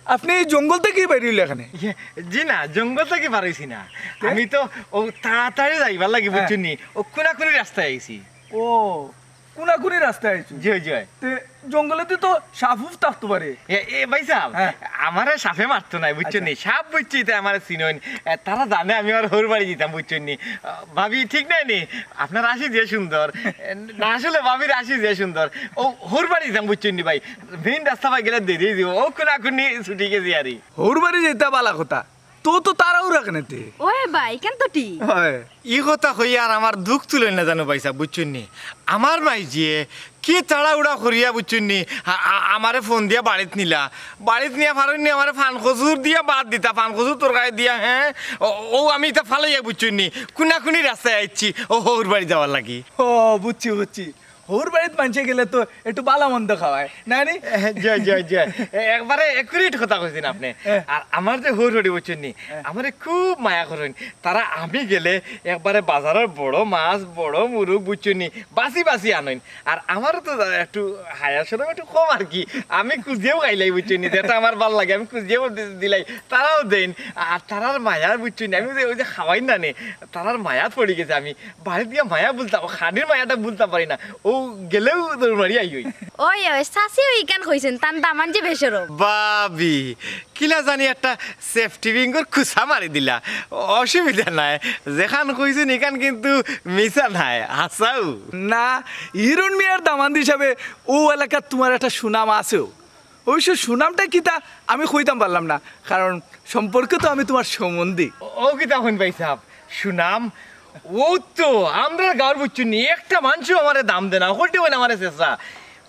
আপনে ই জঙ্গল থাকি বাইর অইলা কেনে? ইয়ে, জি না, জঙ্গল থাকি বার অইছি না। তে? আমি তো অউ তাড়াতাড়ি যাইবার লাগি, হ্যাঁ। বুঝছইন নি? অউ কুনাকুনি রাস্তায় আইছি। ও, কুনাকুনি রাস্তায় আইছো? জি, জি। তে জঙ্গলেদি তো সাপ উপ থাকতো পারে। এ, এ, ভাইসাব, হ্যাঁ। আমারে সাপে মারতো নায়, বুঝছইন নি? আচ্ছা। সাপ বুঝছি, ইতা আমারে চিনইন। এ, তারা জানে আমি আমার হউর বাড়ি যাইতাম, বুঝছইন নি? আ, ভাবি, ঠিক নায় নি? আপনার হাসি যে সুন্দর। এ, না, আসলে ভাবির হাসি যে সুন্দর। অউ হউর বাড়ি যাইতাম, বুঝছইন নি ভাই? মেইন রাস্তা বায় গেলে দেরি অইযিবো। অউ কুনাকুনি ছুটি গেছি আরি। হউর বাড়ি যাইতা বালা কথা। তো, তো তাড়াহুড়া কেনে তে? ওয়ে ভাই, কেন তো ঠিক? হয়। ই কথা কইয়া আর আমার দুখ তুলইন না জানো ভাইসাব, বুঝছইন নি? আমার মাইজিয়ে কি তাড়াহুড়া করিয়া, বুঝছইন নি? আ-, আ-, আমারে ফোন দিয়া বাড়িত নিলা। বাড়িত নিয়া পারইন নি আমারে পান কচুর দিয়া ভাত দিতা, পান কচুর তরকারি দিয়া, হ্যাঁ? অউ, অউ আমি ইতা ফালাইয়া, বুঝছইন নি? কুনাকুনি রাস্তায় আইছি, অউ হউর বাড়ি যাওয়ার লাগি। ও, বুঝছি, বুঝছি। হউর বাড়িত মানষে গেলে তো একটু বালা মন্দ খাওয়ায়, না নি? এ, জি, জি, জি। এ, একবারে accurate কথা কইছইন আপনে। হ্যাঁ। আর আমার যে হউর হড়ি, বুঝছইন নি, হ্যাঁ। আমারে খুব মায়া করইন। তারা আমি গেলে একবারে বাজারর বড় মাছ, বড় মুরুগ, বুঝছইন নি, বাছি বাছি আনইন। আর আমারও তো একটু হায়া শরম একটু কম আর কি। আমি খুজিয়াউ খাইলাই, বুঝছইন নি, যেটা আমার ভালা লাগে আমি খুজিয়াউ দি-, দিলাই, তারাও দেইন। আর তারার মায়ার, বুঝছইন নি, আমি অউ যে, অউ যে খাওয়াইন না নে, তারার মায়াত পড়ি গেছি আমি। বাড়িত গিয়া মায়া ভুলতাম, খানির মায়াটা ভুলতাম পারি না। অউ গেলেউ দৌড় মারি আই অই। ওই, ওই, চাচিও ইখান কইছইন, তান দামান যে বেশরম। ভাবি, কিলা জানি একটা safety pin-অর খুচা মারি দিলা। অসুবিধা নাই, যেখান কইছইন ইখান কিন্তু মিছা নায়, হাছাউ। না, হিরণ মিয়ার দামান হিসাবে অউ এলাকাত তুমার একটা সুনাম আছেউ। অবশ্য সুনামটা কিতা আমি কইতাম পারলাম না, কারণ সম্পর্কে তো আমি তুমার সম্বন্ধী। ও, ও কিতা কইন ভাইসাব, সুনাম? অউ তো, আমরার গাউর বুঝছইন নি, একটা মানষেও আমারে দাম দেয় না, হকলতে কইন আমারে ছেছরা।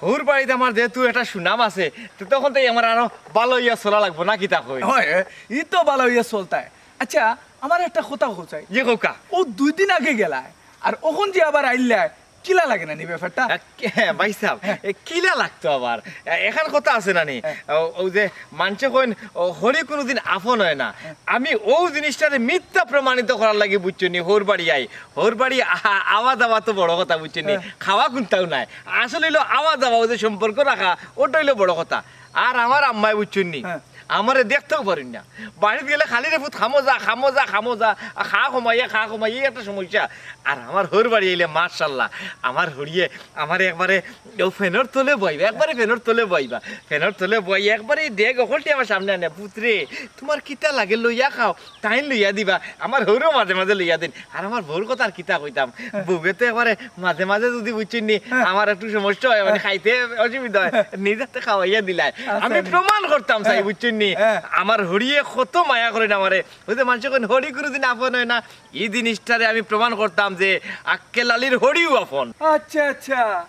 হউর বাড়িত আমার যেহেতু একটা সুনাম আছে, তে তখন তো আমার আরো ভালা অইয়া চলা লাগবো না, কিতা কইন? হয়, ই তো ভালা অইয়া চলতায়। আচ্ছা, আমারে একটা কথা কও চাই। জি, কউক্কা। অউ দুই দিন আগে গেলায়, আর অখন যে আবার আইলায়, কিলা লাগে না নি ব্যাপারটা? আ, কে-, হ্যাঁ, ভাইসাব, হ্যাঁ। এ, কিলা লাগতো আবার? এ, এখান কথা আছে না নি? হ্যাঁ। অউ, অউ যে মানষে কইন, অউ, হড়ি কুনুদিন আপন অয় না। হ্যাঁ। আমি অউ জিনিসটারে মিথ্যা প্রমাণিত করার লাগি, বুঝছইন নি, হউর বাড়ি আই। হউর বাড়ি আ-, আওয়া যাওয়া তো বড় কথা, বুঝছইন নি? হ্যাঁ। খাওয়া কুন্তাউ নায়। আসল অইলো আওয়া যাওয়া, অউ যে সম্পর্ক রাখা, অটা অইলো বড় কথা। আর আমার আম্মায়, বুঝছইন নি? হ্যাঁ। আমারে দেখতেউ পারইন না। বাড়িত গেলে খালি রে পুত, কামো যা, কামো যা, কামো যা, আর খা কমাইয়া, খা কমাইয়া, ই একটা সমস্যা। আর আমার হউর বাড়ি আইলে মাশাআল্লাহ, আমার হড়িয়ে আমারে একবারে অউ ফ্যানর তলে বওয়াইবা, একবারে ফ্যানর তলে বওয়াইবা, ফ্যানর তলে বওয়াইয়া একবারে ই ডেগ হকলটি আমার সামনে আনে, "পুতরে, তুমার কিতা লাগে লইয়া খাও।" তাইন লইয়া দিবা, আমার হউরেও মাঝে মাঝে লইয়া দেইন। আর আমার বউর কথা আর কিতা কইতাম, হ্যাঁ। বউয়ে তো একবারে মাঝে মাঝে যুদি, বুঝছইন নি, হ্যাঁ। আমার একটু সমস্যা অয়, মানে, হ্যাঁ। খাইতে অসুবিধা অয়, হ্যাঁ। নিজে তো খাওয়াইয়া দিলায়। আচ্ছা, আমি নি। প্রমাণ করতাম চাই, হ্যাঁ। বুঝছইন নি, হ্যাঁ। আমার হড়িয়ে কত মায়া করইন আমারে। অউ যে মানষে কইন, "হড়ি কুনুদিন আপন অয় না", ই জিনিসটারে আমি প্রমাণ করতাম যে আক্কেল আলীর হড়িউ আপন। আচ্ছা, আচ্ছা,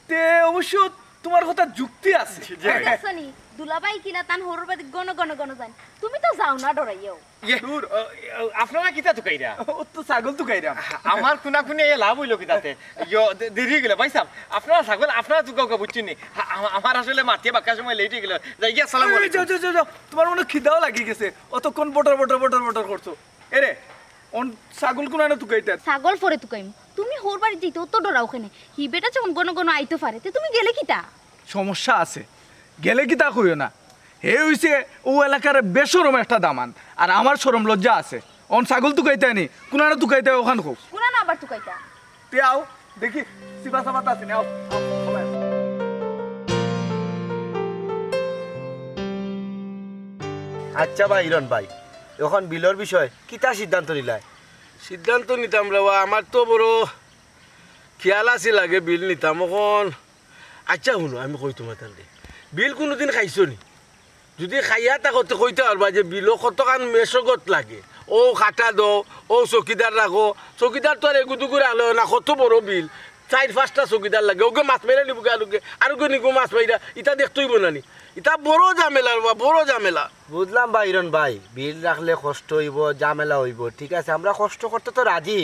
তে অবশ্য তুমার কথাত যুক্তি আছে। জি, জি। দেখছো নি, দুলাভাই কিলা তান হউর বাড়িত ঘন ঘন ঘন যাইন। তুমি তো যাও না ডরাইয়াউ। ইয়ে, দূর। অ, অ, আপনারা কিতা তুকাইরা? অউ তো ছাগল তুকাইরাম। আমার কুনাকুনি আইয়া লাভ অইলো কিতাতে? ইয়ো, দে-, দেরি অইগেলো। ভাইসাব, আপনারা ছাগল, আপনারা তুকাউক্কা, বুঝছইন নি? আ-, আ-, আমার আসলে মাতিয়ে বাক্কা সময় late অইগেলো। যাইগি, আসসালামু এই, আলাইকুম। যাও, যাও, যাও, যাও। তুমার মনো খিদাও লাগি গেছে। অতক্ষণ বটর বটর বটর বটর করছো। এরে, অন ছাগল কুনানো তুকাইতায়? ছাগল পরে তুকাইমু। তুমি হউর বাড়িত যাইতে অত ডরাও কেনে? হি বেটা যখন ঘন ঘন আইতো পারে, তে তুমি গেলে কিতা? সমস্যা আছে। গেলে কিতা কইও না। হে অইছে অউ এলাকার বেশরম একটা দামান। আর আমার শরম লজ্জা আছে। অন ছাগল তুকাইতায় নি, কুনানো তুকাইতায় অখান কও। কুনানো আবার তুকাইতা? তে আও, দেখি, চিবা চাবা তা আছে নি, আও, আও, সবাই। আচ্ছা ভাই ইরন ভাই, অখন বিলর বিষয়ে কিতা সিদ্ধান্ত নিলায়? সিদ্ধান্ত নিতাম রে বা, আমার তো বড় খিয়াল আছিল আগে বিল নিতাম। অখন আচ্ছা হুনো, আমি কই তুমার তানরে, বিল কুনুদিন খাইছো নি? যুদি খাইয়া থাকো তে কইতা পারবা যে বিলো কতখান মেশগত লাগে। অউ কাটা দেও, অউ চকিদার রাখো, চকিদার তো আর এগু দুগু রাখলে অয় না, কত বড় বিল, চাইর পাঁচটা চকিদার লাগে, অগুয়ে মাছ মাইরা নিবোগি, আরোগুয়ে নিগু মাছ মাইরা, ইতা দেখতে অইবো না নি? ইতা বড় ঝামেলা রে বা, বড় ঝামেলা। বুঝলাম ভাই ইরন ভাই, বিল রাখলে কষ্ট অইবো, ঝামেলা অইবো, ঠিক আছে, আমরা কষ্ট করতে তো রাজি,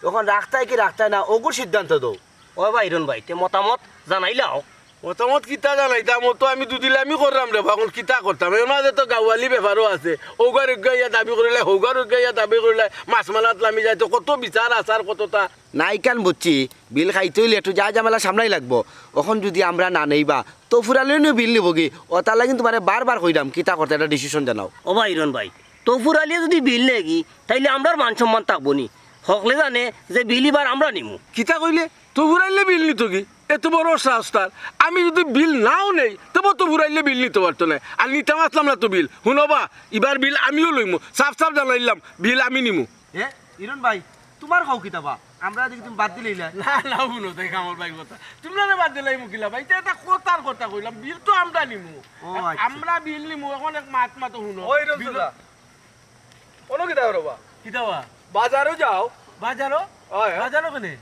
অখন রাখতায় কি রাখতায় না, অগুর সিদ্ধান্ত দেও। ও ভাই ইরন ভাই, তে মতামত জানাইলাও। মতামত কিতা জানাইতাম, অউ তো আমি দুদিলামি করলাম রে বা, অখন কিতা করতাম? এর মাঝে তো গাওয়ালি ব্যাপারও আছে, অউগার অগুয়ে আইয়া দাবি করিলায়, হউগার অগুয়ে আইয়া দাবি করিলায়, মাছ মারাত লামি যাইতো, কত বিচার আচার কততা। না, ইখান বুঝছি, বিল খাইতে অইলে একটু যা ঝামেলা সামলাই লাগবো। অখন যুদি আমরা না নেই বা, তো ফুরালিও বিল নিবোগি, অতার লাগি তুমারে বারবার কইরাম, কিতা করতায় একটা decision জানাও। ও ভাই ইরন ভাই, তো ফুরালিয়ে যুদি বিল নেয়গি, তাইলে আমরার মান সম্মান থাকবো নি? হকলে জানে যে বিল ইবার আমরা নিমু। কিতা কইলে? তো ফুরাইলে বিল নিতো কি? এত বড় সাহস তার। আমি যুদি বিল নাও নেই, তবু তো ফুরাইলে বিল নিতো পারতো নায়। আর নিতাম আছলাম না তো বিল। হুনো বা, ইবার বিল আমিও লইমু। সাফ সাফ জানাইলাম, বিল আমি নিমু। এ, ইরন ভাই, তুমার কও কিতা বা? আমরা দেখি তুমি বাদ দিলাইলায়। না, না, হুনো, দেখ আমার ভাই কথা। তুমরারে বাদ দিলাইমু কিলা বা? ইতা একটা কথার কথা কইলাম, বিল তো আমরা নিমু। ও, আচ্ছা। আমরা বিল নিমু, অখন এক মাত মাতো হুনো। ওই রমজান বিল দা। অনো কিতা করো বা? কিতা বা? বাজারো যাও। বাজারো? অয়, অয়। বাজারো কেনে?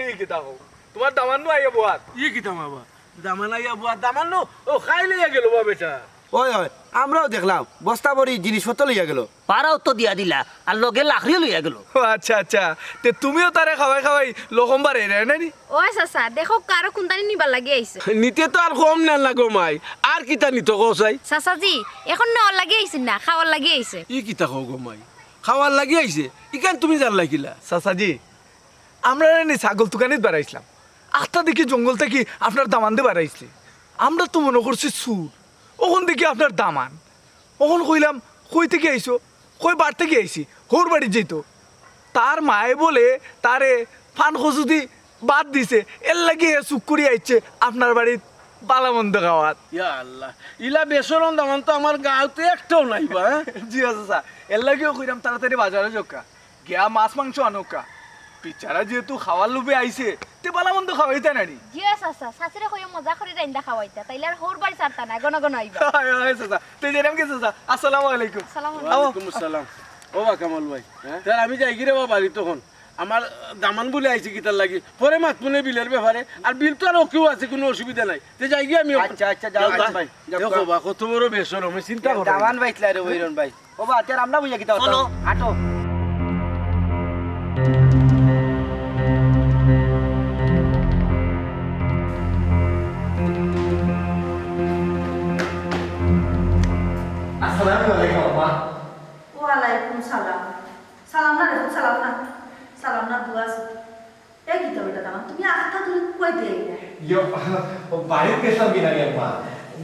ই কিতা কও? তুমার দামান্নু আইয়া বওয়াত। ই কিতা বা? দামান আইয়া বওয়াত, দামান্নু? অউ, খাই লইয়া গেলো বা বেটা। অয়, অয়, আমরাও দেখলাম, বস্তা ভরি জিনিসপত্র লইয়া গেলো। ভাড়াও তো দিয়া দিলা, আর লগে লাকড়িও লইয়া গেলো। ও আচ্ছা, আচ্ছা। তে তুমিও তারে খাওয়াই খাওয়াই লকম বাড়াইরায় না নি? ওই চাচা, দেখউক্কা, আরো কুন্তানি নিবার লাগি আইছে। নিতে তো আর কম নেন না গো মাই, আর কিতা নিতো কও চাই? চাচাজি, অখন নেওয়ার লাগি আইছে না, খাওয়ার লাগি আইছে। ই কিতা কও গো মাই, খাওয়ার লাগি আইছে? ইখান তুমি জানলায় কিলা? চাচাজি, আমরারে নি ছাগল তুকানিত বাড়াইছলাম, আখতা দেখি জঙ্গল থাকি আপনার দামান্দে বাড়াইছে। আমরা তো মনো করছি চুর, অখন দেখি আপনার দামান। অখন কইলাম, "কই থাকি আইছো?" কয়, "বার থাকি আইছি, হউর বাড়িত যাইতো।" তার মায়ে বলে তারে পান কচু দি ভাত দিছে, এরলাগি হে চুক করি আইছে আপনার বাড়িত বালা মন্দ খাওয়াত। ইয়া আল্লাহ, ইলা বেশরম দামান তো আমার গাঁওত একটাও নাই বা, হ্যাঁ? জি আচ্ছা, এরলাগিও কইরাম তাড়াতাড়ি বাজারো যাউক্কা। গিয়া মাছ মাংস আনউক্কা। বেচারা যেহেতু খাওয়ার লোভে আইছে, তে বালা মন্দ খাওয়াইতা নানি। জি অয় চাচা, চাচিরে কইয়া মজা করি রাইন্দা খাওয়াইতা, তাইলে আর হউর বাড়ি ছাড়তা না, ঘন ঘন আইবা। অয়, অয় চাচা, তে যাইরাম গি চাচা, আসসালামু আলাইকুম। আসসালামু আলাইকুম। ওয়ালাইকুম আসসালাম। ও বা কামাল ভাই, হ্যাঁ? তে আমি যাইগি রে বা বাড়িত অখন। আমার দামান বুলে আইছে কিতার লাগি, পরে মাতমুনে বিলর ব্যাপারে। আর বিল তো আর ওকেও আছে, কুনু অসুবিধা নাই। তে যাইগি আমি অখন। আচ্ছা, আচ্ছা, যাও, যাও, যাও। ভাই। যাও, দেখো বা, কত বড় বেশরম, চিন্তা করো না। দামান বাইতলা রে, ওই রন ভাই। ও বা, আচ্ছা, আমরা বুঝা কিতা চলো। আটো। আসসালামু আলাইকুম, আম্মা। ওয়ালাইকুম সালাম। সালাম না রে, সালাম না। সালাম না, দোয়া আছে। এ কিতা বেটা দামান, তুমি আখতা ধরি কই দিয়া আইলা? ইয়ো, ও বাড়িত গেছলাম কিনা রে আম্মা?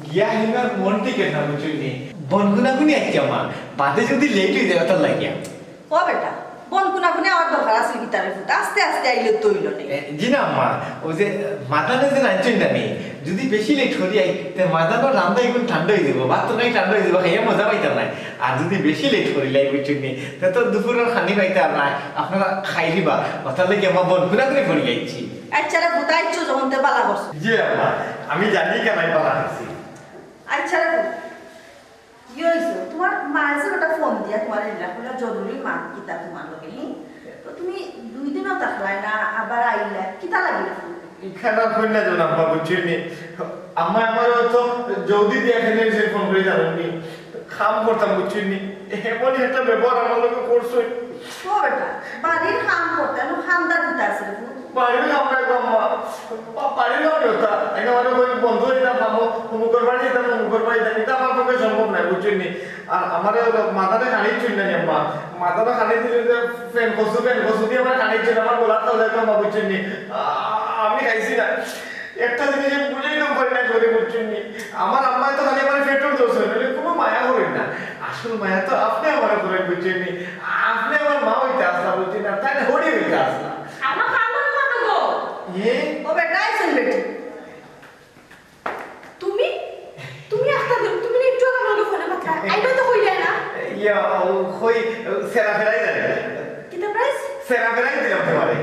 গিয়া হিনার মন ঠিক না, বুঝছইন নি? বনকুনাকুনি আইছি আম্মা, বাদে যদি লেট অই যায়, অতার লাগিয়া। ও বেটা, বনকুনাকুনি আওয়ার দরকার আছিল কিতা রে ফুত? আস্তে আস্তে আইলে তো অইলো নে। এ, জি না আম্মা, ওই যে মাদানে যে রানছইন না নি, যদি বেশি লেট করি আই, তে মাদানর রান্দা ইগুন ঠান্ডা অই যাইবো, ভাত তরকারি ঠান্ডা অই যাইবো, খাইয়া মজা পাইতাম না। আর যদি বেশি লেট করিলাই, বুঝছইন নি, তে তো দুপুরর খানি পাইতাম না, আপনারা খাইলিবা, অতার লাগি আম্মা বনকুনাকুনি করি আইছি। আচ্ছা রে ফুত, আইছো যখন তে বালা করছো। জি আম্মা, আমি জানি কেন আমি বালা করছি। আচ্ছা রে ফুত, কি অইছে? তুমার মায়ে যে ওটা ফোন দিয়া তুমারে ইলা কইলা জরুরি মাত কিতা তুমার লগে, হি? তো তুমি দুই দিনও থাকলায় না, আবার আইলায়, কিতা লাগিল? ইখান আর কইন না যান আম্মা, বুঝছইন নি? আম্মা আমারে অত জলদি দিয়া কেনে ফোন করি জানইন নি? কাম করতাম, বুঝছইন নি? এমনই একটা ব্যবহার আমার লগে করছইন। ও বেটা, বাড়ির কাম করতে, এনো কান্দার কিতা আছে রে ফুত? বাড়ির কাম নাই গো আম্মা, বা-, বাড়ির কাম নাই ওটা। এনে মানে ওই বন্ধ হইতাম, আমো-, অমুকর বাড়ি যেতাম, অমুকর বাড়ি যেতাম, এটা আমার পক্ষে সম্ভব নয়, বুঝছইন নি? আর আমারে হলো মাথাটা খানি চুল নাই আম্মা, মাথাটা খানি দিলে যে ফ্যান কচু, ফ্যান কচু দিয়া আমার খানি চুল, আমার গলার তলে যাইতো আম্মা, বুঝছইন নি? আ-, আমি খাইছি না। একটা জিনিস আমি বুঝাইতাম পারি না, বুঝছইন নি? আমার আম্মায় তো খালি আমার পেটর দোষ হয়, নাহলে কোনো মায়া করেন না। আসল মায়া তো আপনে আমারে করেন, বুঝছইন নি? আপনে আমার মা হইতে আসলা, বুঝছইন নি? আর তাই না, হরি হইতে আসলা। আমার কান্দন কত গো? এ? ও বেটা, আইছইন বেটি। তুমি? তুমি আখতা ধরি, তুমি না একটু আগে আমার লগে ফোনে মাতলা? আইবা তো কইলায় না? কই, সেরা ফেরাই জানি। কিতা প্রাইজ? সেরা ফেরাই দিলাম তোমারে।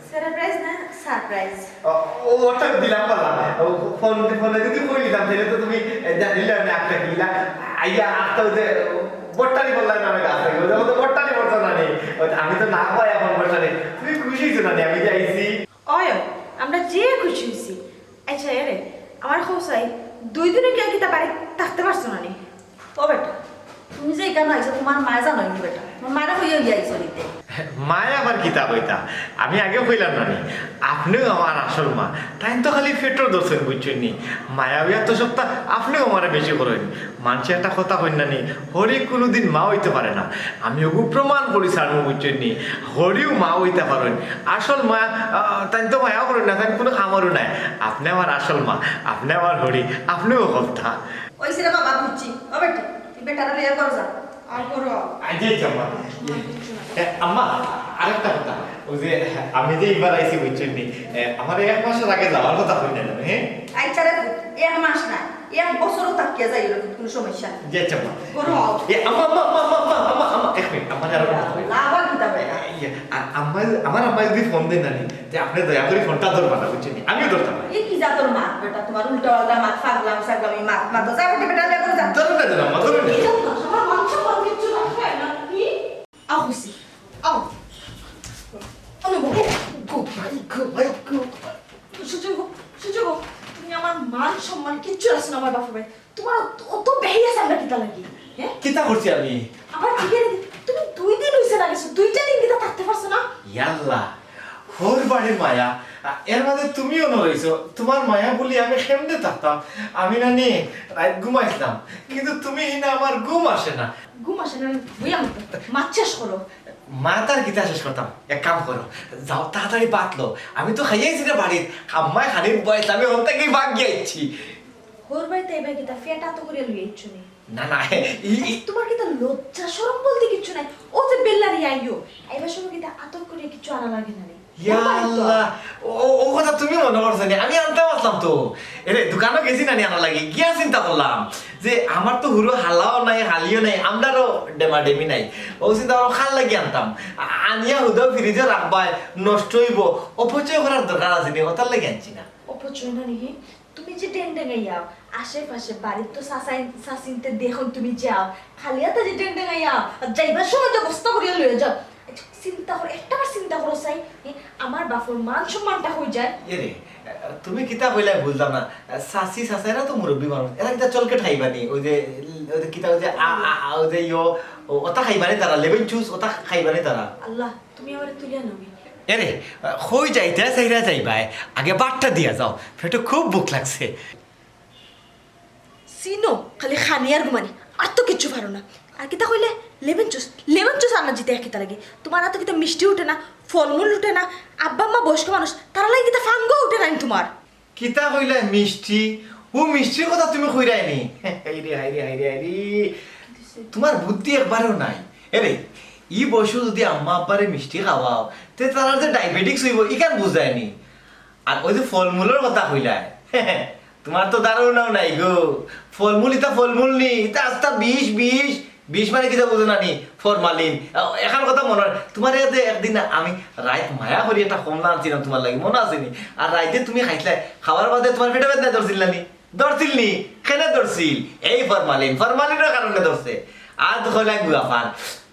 সেরা প্রাইজ না, সারপ্রাইজ। ও, ও, ওটা দিলাম বালা। ও, ফোন, ফোনে যদি কই দিতাম, তাহলে তো তুমি, এ, জানিলে আমি একটা কিনলা। আইয়া, একটা ওই যে, বট্টারি বললাম না, আমি গাছ থাকি। ওই যে, ওই যে বট্টারি বলতো না নি। ওই যে, আমি তো না পাই এখন বট্টারি। তুমি খুশি হইছো না নি, আমি যে আইছি? অয়, অয়, আমরা যে খুশি হইছি। আচ্ছা, এরে, আমার খোসাই, দুই দিনও কি আর কিতা বাড়ি থাকতে পারছো না নি? ও বেটা, তুমি যে এখানে আইছো, তোমার মায়ে জানো নি বেটা? তোমার মারে কইয়া গিয়া আইছো নিতে। মায়ে আবার কিতা কইতা? আমি আগেও কইলাম না নি? আপনিও আমার আসল মা। তাই তো খালি পেটো ধরছেন, বুঝছেন নি? মায়া বিয়া তো সবটা আপনিও আমারে বেশি করেন। মানষে একটা কথা কইন না নি, হরি কোনোদিন মা হইতে পারে না। আমি ওগু প্রমাণ করি ছাড়মু, বুঝছেন নি? হরিও মা হইতে পারেন। আসল মা, আহ, তাই তো মায়াও করেন না, তাই কোনো খামারও নাই। আপনি আমার আসল মা, আপনি আমার হরি, আপনিও কথা। ওই সিরে বাবা, বুঝছি। ও বেটি, তুই বেটারা লইয়া ঘর যা। আর করো। আচ্ছা, আচ্ছা, আম্মা। এ, আম্মা, আরেকটা কথা। ওই যে, আমি যে এবার আইছি, বুঝছেন নি? এ, আমার এক মাসের আগে যাওয়ার কথা কইন না, হ্যাঁ? আচ্ছা রে পুত, এক মাস না, এক বছরও থাকিয়া যাইও রে পুত, কোনো সমস্যা নাই। জি, আচ্ছা, আম্মা। করো। এ, আম্মা, আম্মা, আম্মা, এক মিনিট, আমার আরো কথা কই। আবার কিতা ভাই? ইয়ে, আ-, আম্মা, আমার আম্মা যদি ফোন দেন না নি, তে আপনি দয়া করে ফোনটা ধরবা না, বুঝছেন নি? আমিও ধরতাম না। এ কি জাতর মাত বেটা, তোমার উল্টা পাল্টা মাত, ফাগলাম সাগলামি মাত, মাত, যা বেটা, বেটা, যা করে যা। ধরুন না, ধরুন, আম্মা, ধরুন না। কি জাত না, তোমার মান সম্মান কিচ্ছু রাখবে না, কি? আও, হুসি, আও। অনুভব, গো, ভাই, গো, ভাই, গো। সূর্য গো, সূর্য গো, তুমি আমার মান সম্মান কিচ্ছু রাখছো না আমার বাপের বাড়ি। তোমার অত, অত বেহিয়া সামনে কিতা লাগি? হ্যাঁ? কিতা করছি আমি? আবার জিজ্ঞেস, তুমি দুই দিন হইছে না গেছো, দুইটা দিন কিতা থাকতে পারছো না? ইয়াল্লা, হর বাড়ির মায়া, আ, এর মাঝে তুমিও ন রইছো। তোমার মায়া বুলি আমি কেমনে থাকতাম? আমি না নি রাত ঘুমাইছিলাম, কিন্তু তুমি হিনা আমার ঘুম আসে না। ঘুম আসে না, বইয়া মতো মাত শেষ করো। মাত আর কিতা শেষ করতাম? এক কাম করো, যাও তাড়াতাড়ি ভাত লও। আমি তো খাইয়াইছি রে বাড়িত, আম্মায় খানিক বয়স, আমি হন থেকে ভাগ গিয়েছি। হর বাড়িতে এবার কিতা ফেটা তো করে লইয়া ইচ্ছু নেই। না, না, ই, ই তোমার কিতা লজ্জা শরম বলতে কিচ্ছু নাই? ও যে বেল্লারি আইও, এবার সময় কিতা আতক করে কিচ্ছু আনা লাগে না রে। ইয়া আল্লাহ, ও, ও, ও কথা তুমি মনে করছো নি? আমি আনতাম আসলাম তো। এরে, দোকানও গেছি না নি আনার লাগি? গিয়া চিন্তা করলাম যে আমার তো হুরু হালাও নাই, হালিও নাই, আমরারও ডেমাডেমি নাই। ও চিন্তা করলাম খাল লাগি আনতাম। আ-, আনিয়া হুদাও ফ্রিজে রাখবায়, নষ্ট হইব। অপচয় করার দরকার আছে নি, ওটার লাগি আনছি না। অপচয় না নি? তুমি যে ডেং ডেঙাইয়াও, আশেপাশে বাড়ির তো চাচাই-, চাচিনতে দেখুন তুমি যাও, খালি হাতে যে ডেং ডেঙাইয়াও, আর যাইবার সময় তো বস্তা করিয়া লইয়া যাও। আচ্ছা, চিন্তা করো, একটা বার চিন্তা করো চাই, এ, আমার বাপর মান সম্মানটা হয়ে যায়। এরে, তুমি কিতা কইলা বুঝলাম না। চাচি চাচাইরা তো মুরব্বী মানুষ, এরা কিতা চকলেট খাইবা নি? ওই যে, ওই যে কিতা, ওই যে আ, আ, আ, ওই যে ইয়ো, ও, ওটা খাইবা নি তারা, লেমন জুস, ওটা খাইবা নি তারা? আল্লাহ, তুমি আমারে তুলিয়া নেবে। এরে, কই যাইতে চাইরা যাইবায়, আগে বাট্টা দিয়া যাও, পেটো খুব ভুক লাগছে। চিনো, খালি খানি আর ঘুমানি, আর তো কিচ্ছু পারো না। আর কিতা কইলে? লেমন জুস, লেমন জুস আনা জিতে কিতা লাগে? তোমার আতো কিতা মিষ্টি উঠে না, ফলমূল উঠে না? আব্বা আম্মা বয়স্ক মানুষ, তারা লাগে কিতা ফাঙ্গো উঠে না নি তোমার? কিতা কইলা মিষ্টি? ও মিষ্টির কথা তুমি কইরায় নি? হায়রে, হায়রে, হায়রে, হায়রে। তোমার বুদ্ধি একবারও নাই। এরে, ই বয়সে যদি আম্মা আব্বারে মিষ্টি খাওয়াও, তে তারা যে ডায়াবেটিক্স হইব, ইখান বুঝায় নি। আর ওই যে ফলমূলর কথা কইলায়, তোমার তো ধারণাও নাই গো। ফলমূল ইতা ফলমূল নি, ইতা আস্তা বিষ, বিষ। বিষ মানে কিতা বুঝো না নি? ফরমালিন। আ, এখান কথা মনে হয়, তোমার ইয়াতে একদিন আমি রাইত মায়া করি একটা কমলা আনছিলাম তোমার লাগি, মনে আছে নি? আর রাইতে তুমি খাইছলায়, খাওয়ার বাদে তোমার পেটো বেদনা ধরছিল না নি? ধরছিল নি? কেনে ধরছিল? এই ফরমালিন, ফরমালিনর কারণে ধরছে। আর তো কইলাম গুয়া পান।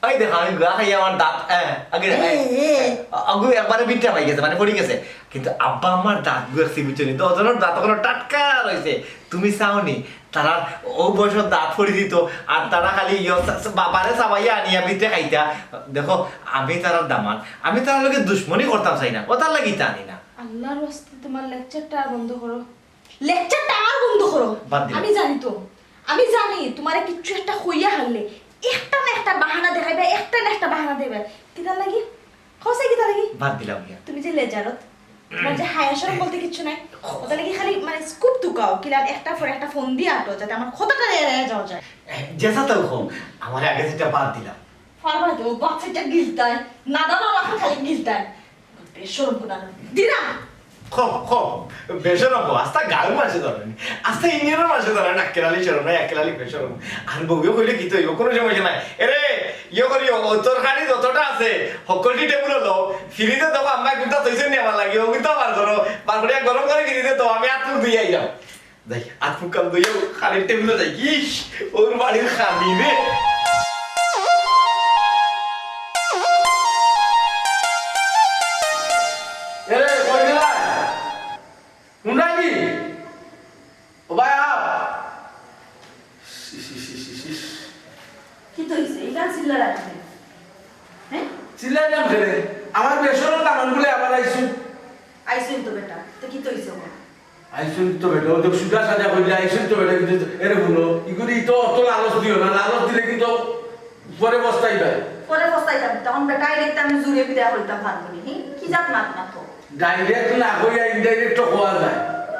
ওই দেখো, আমি গুয়া খাই, আমার দাঁত, হ্যাঁ, আগে, এ, এ। আগু একবারে বিটটা পাই গেছে, মানে পড়ি গেছে। কিন্তু আব্বা আমার দাঁত গু একসি বুঝছো নি? তো ওজনের দাঁত ওখানে টাটকা রয়েছে। তুমি চাও নি? তারা ও বয়সের দাঁত পড়ি দিত, আর তারা খালি ইয়ো সা-, সা-, বাবারে চাবাইয়া আনিয়া বিটে খাইতা। দেখো, আমি তারার দামান, আমি তারার লগে দুশমনি করতাম চাই না, ওটার লাগি তা আনি না। আল্লাহর ওয়াস্তে তোমার লেকচারটা বন্ধ করো। লেকচারটা আর বন্ধ করো। বাদ দিলাম। আমি জানি তো, আমি জানি তোমারে কিচ্ছু একটা কইয়া হারলে একটা না একটা বাহানা দেখাইবা, একটা না একটা বাহানা দেবে। কিতার লাগি? খোসাই কিতার লাগি? বাদ দিলাম গিয়া। তুমি যে লেজারত, তোমার যে হায়া শরম বলতে কিচ্ছু নাই। ওটার লাগি খালি মানে স্কুপ তুকাও, কিলান একটা পর একটা ফোন দিয়া আটো, যাতে আমার কথাটা এড়াইয়া যাওয়া যায়। এ, যেটা তাও কম, আমার আগে যেটা বাদ দিলাম। পারবা তো, বাচ্চাটা গিলতায়, না দাও না, এখন খালি গিলতায়। বেশরম কোন দিলাম। কও, কও, বেশরম কও, আস্তা গাঁওর মানষে ধরে নি, আস্তা ইউনিয়নর মানষে ধরে নি, আক্কেল আলী শরম নাই, আক্কেল আলী বেশরম। আর বউয়ে কইলে কিতা অইবো, কুনু সমস্যা নাই। এরে, ইয়ে করিও, ও তরকারি যতটা আছে, হক্কলটি টেবুলো লও, ফ্রিজো দেখো, আম্মায় কুনতা থইছইন নি আমার লাগি, অগুনতা বার করো, বার করিয়া গরম করি ফ্রিজো দেও, আমি আত মুখ ধুইয়া আইরাম। যাই, আত মুখ কান ধুইয়া খালি টেবুলো যাই, ইস, অউ বাড়ির খালি রে। এরে, কই গেলায়? হুনরায়নি? ও ভাই, আও। ইস, ইস, ইস, ইস, ইস। কিতা অইছে? ইখান চিল্লাইরায় কেনে? হে? চিল্লাইরাম কেনে? আমার বেশরম দামান বুলে আবার আইছইন। আইছইন তো বেটা, তে কিতা অইছে অখন? আইছইন তো বেটা, অউ তো সুজা সাজা কইলে আইছইন তো বেটা, কিন্তু এরে হুনো, ইগুরে তো অত লালচ দিও না, লালচ দিলে কিন্তু পরে পস্তাইবায়। পরে পস্তাইতাম, তখন বেটায় দেখতে আমি জুরে বিদায় করিতাম পারমু নি, হি? কি জাত মাত মাতো? Direct না কইয়া indirect তো কওয়া যায়।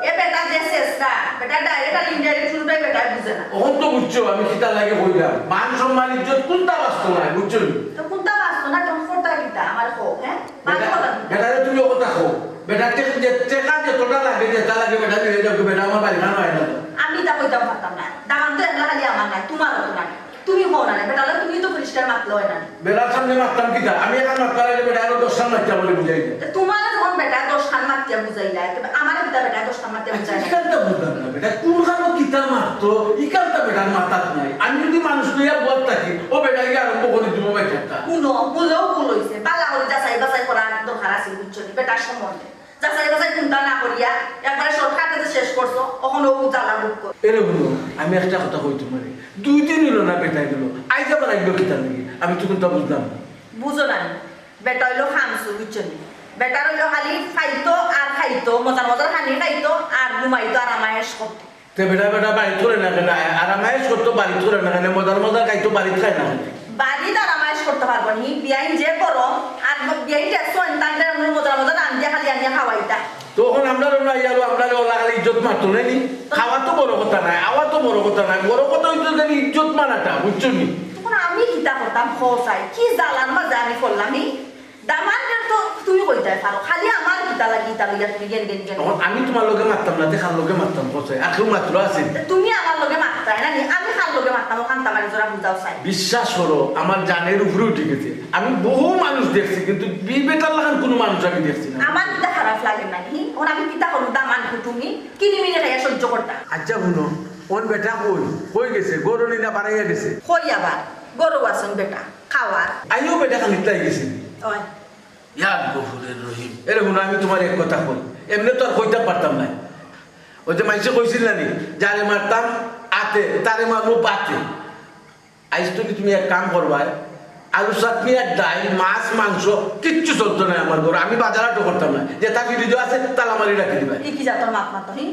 এ বেটা যে চেষ্টা, বেটা direct আর indirect কুনুটাই বেটায় বুঝে না। অখন তো বুঝছো আমি কিতার লাগি কইরাম। মান সম্মান ইজ্জত কুনতা বাঁচতো নায়, বুঝছো নি? তো কুনতা বাঁচতো না, তখন করতা কিতা? আমারে কও, হে? বেটা, মাতো না। বেটারে তুমি অউ কথা কও। বেটার টেকা যে, টেকা যতটা লাগে, যেতা লাগে, বেটা দিলে যাউক, বেটা আমার বাড়ির খানো আয় না তো। আমি ইতা কইতাম পারতাম না। দামান তো একলা খালি আমার নায়, তুমারও তো নায়। তুমি কও না রে, বেটারে তুমি তো পরিষ্কার মাতলে অয় না নি। বেটার সামনে মাততাম কিতা? আমি এখান মাততাম আগে বেটা আরো দশখান মাতিয়া বুলে বুঝাই দে। তে তুমারে যখন বেটা দশখান মাতিয়া বুঝাইলা, তে আমারে কিতা বেটা দশখান মাতিয়া বুঝাইলা? ইখানতা বুঝলাম না বেটা, কুনখানো কিতা মাততো, ইখানতা বেটার মাথাত নাই। আমি যদি মানুষ লইয়া বওয়াত থাকি, অউ বেটা গিয়া আরম্ভ করি দিবো বেটারটা। হুনো, ভুলেও ভুল অইছে, বালা করি যাচাই বাছাই করার দরকার আছে, বুঝছো নি? বেটার সম্বন্ধে যাচাই বাছাই কুনতা না করিয়া একবারে shortcut এ শেষ করছো, অখন অউ জ্বালা ভোগ করো। এরে হুনো, আমি একটা কথা কই তুমারে, দুই দিন অইলো না বেটা গেলো, আইজ আবার আইলো কিতার লাগি? আমি তো কুনতা বুঝলাম না। বুঝো না নি? বেটা অইলো খামচুর, বুঝছো নি? বেটার অইলো খালি খাইতো আর খাইতো, মজার মজার খানি খাইতো আর ঘুমাইতো আর আরাম আয়েশ করতো। তে বেটা, বেটা বাড়িত করে না কেনে? আরাম আয়েশ করতো বাড়িত করে না কেনে? মজার মজার খাইতো বাড়িত খায় না কেনে? বাড়িত আরাম আয়েশ করতো পারবো নি? বিয়াইন যে গরম, আর বিয়াইন দেখছো, তানরে মজার মজার রান্দিয়া খালি আনিয়া খাওয়াইতা। তখন আমরারে অলা খালি ইজ্জত মারতো নায় নি? খাওয়া তো বড় কথা নায়, আওয়া তো বড় কথা নায়, বড় কথা অইতো যে ইজ্জত মারাটা, বুঝছো নি? তখন আমি কিতা করতাম, কও চাই, কি জ্বালার মাঝে আমি পড়লাম, ই? দামানরে তো তুমি কইতায় পারো, খালি আমার কিতা লাগি ইতা লইয়া তুমি গেন গেন গেন? তখন আমি তুমার লগে মাততাম না, তে কার লগে মাততাম, কও চাই? আর কেউ মাতলো আছে নি? তে তুমি আমার লগে মাততায় না নি, আমি কার লগে মাততাম, অখান তো আমারে জুরে বুঝাও চাই। বিশ্বাস করো, আমার জানের উপরে উঠি গেছে। আমি বহু মানুষ দেখছি, কিন্তু ই বেটার লাখান কুনু মানুষ আমি দেখছি না। আমার কিতা খারাপ লাগে না নি? অখন আমি কিতা করমু, দামান কুটুমি, কিনিমিনি খাইয়া সহ্য করতাম। আচ্ছা হুনো, অখন বেটা কই? কই গেছে? ঘরো নি না বারাইয়া গেছে? কই আবার? ঘরো আছইন বেটা, খাওয়ার। আইও বেটা খানিকতা আই গেছে নি? ওই। ইয়া গফুরুর রহিম। এরে হুনো, আমি তুমারে এক কথা কই। এমনে তো আর কইতাম পারতাম নায়। অউ যে মাইনষে কইছিল না নি, "যারে মারতাম আতে, তারে মারমু বাতে।" আইজ থাকি তুমি এক কাম করবায়, আলু চাটনি আর ডাইল, মাছ, মাংস কিচ্ছু চলতো নায় আমার ঘরো। আমি বাজার হাটও করতাম নায়। যেতা ফ্রিজো আছে, তালা মারি রাখি দিবায়। ই কি জাতর মাত মাতো, হি?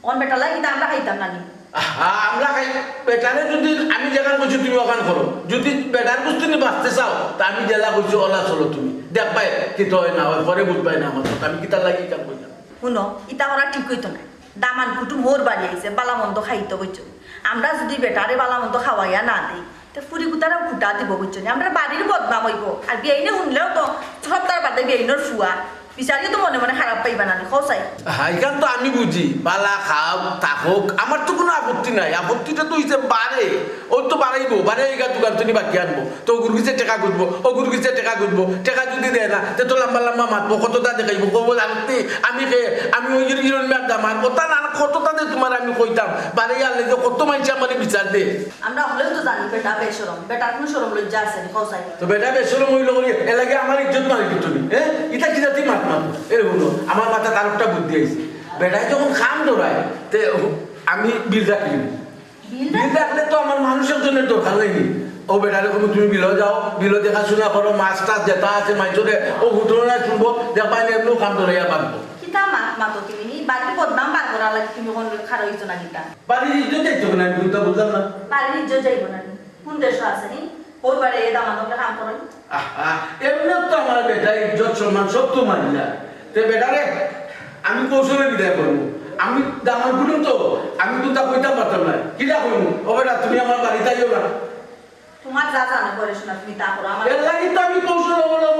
অখন বেটার লাগি কিতা আমরা খাইতাম না নি? আহা, আমরা খাই, বেটারে যদি আমি যেখান কইছি তুমি অখান করো। যদি বেটার গুস্তি নি বাঁচতে চাও, তে আমি যেলা কইছি অলা চলো তুমি। দেখবায় কিতা অয় না অয়, পরে বুঝবায় না আমার কথা। আমি কিতার লাগি ইখান কইলাম। হুনো, ইতা করা ঠিক অইতো নায়। দামান কুটুম হউর বাড়ি আইছে, বালা মন্দ খাইতো, বুঝছো? আমরা যদি বেটারে বালা মন্দ খাওয়াইয়া না দেই, তে ফুরি গুতারাও খুটা দিবো, বুঝছো নি? আমরার বাড়ির বদনাম অইবো। আর বিয়াইনে হুনলেও তো সপ্তাহ বাদে বিয়াইনর ফুয়া, বিচারিও তো মনে মনে খারাপ পাইবা না নি, কও চাই? হ্যাঁ, ইখান তো আমি বুঝি, বালা খাউক, থাকউক, আমার তো কুনু আপত্তি নাই। আপত্তিটা তো অইছে বারে, অউ তো বারাইবো, বারাইয়া ইগা দোকান থাকি বাকি আনবো। তে অগুর গেছে টেকা খুজবো, অগুর গেছে টেকা খুজবো, টেকা যদি দেয় না, তে তো লাম্বা লাম্বা মাতবো, কততা দেখাইবো, কইবো, "জানতে আমি কে, আমি অউ যে হিরণ মিয়ার দামান, অতা না, কততা যে তুমারে আমি কইতাম, বারে ইয়ার লাগি কত মাইনষে আমারে বিচার দে।" আমরা হকলেউ তো জানি বেটা বেশরম, বেটার কুনু শরম লজ্জা আছে নি, কও চাই? তে বেটা বেশরম অইলো করি, এর লাগি আমার ইজ্জত মারি দিতো নি, হ্যাঁ? ইতা কি জাতি মাত মাত? এরে হুনো, আমার মাথাত আরোকটা বুদ্ধি আইছে। বেটায় যখন কাম ধরায়, তে আমি বিল রাখি দিমু। বিল বিল রাখলে তো আমার মানুষ একজনর দরকার নাই নি। অউ বেটারে কইমু, "তুমি বিলো যাও, বিলো দেখাশুনা করো, মাছ টাছ যেতা আছে, মাইনষরে অউ হুটুনা শুনবো, দেখবায় নি এমনেউ কাম ধরাইয়া বাঁচবো।" কিতা মাত মাতো তুমি নি? বাড়ির বদনাম বার করার লাগি তুমি অখন খাড়া অইছো না কিতা? বাড়ির ইজ্জত যাইতো না, আমি কুনতা বুঝলাম না। বাড়ির ইজ্জত যাইবো না নি? কুন দেশো আছে নি? হউর বাড়ি এ দামান অকলে কাম করইন। আহা, এমনে তো আমার বেটায় ইজ্জত সম্মান সব তো মারিলা। তে বেটারে আমি কৌশলে বিদায় করমু। আমি দামান কুটুম তো, আমি কুনতা কইতাম পারতাম না। কিলা কইমু? "ও বেটা, তুমি আমার বাড়িত আইও না।" তুমার যা জানা পড়ে শোনা তুমি তা করো। আমার এর লাগি তো আমি কৌশল অবলম্বন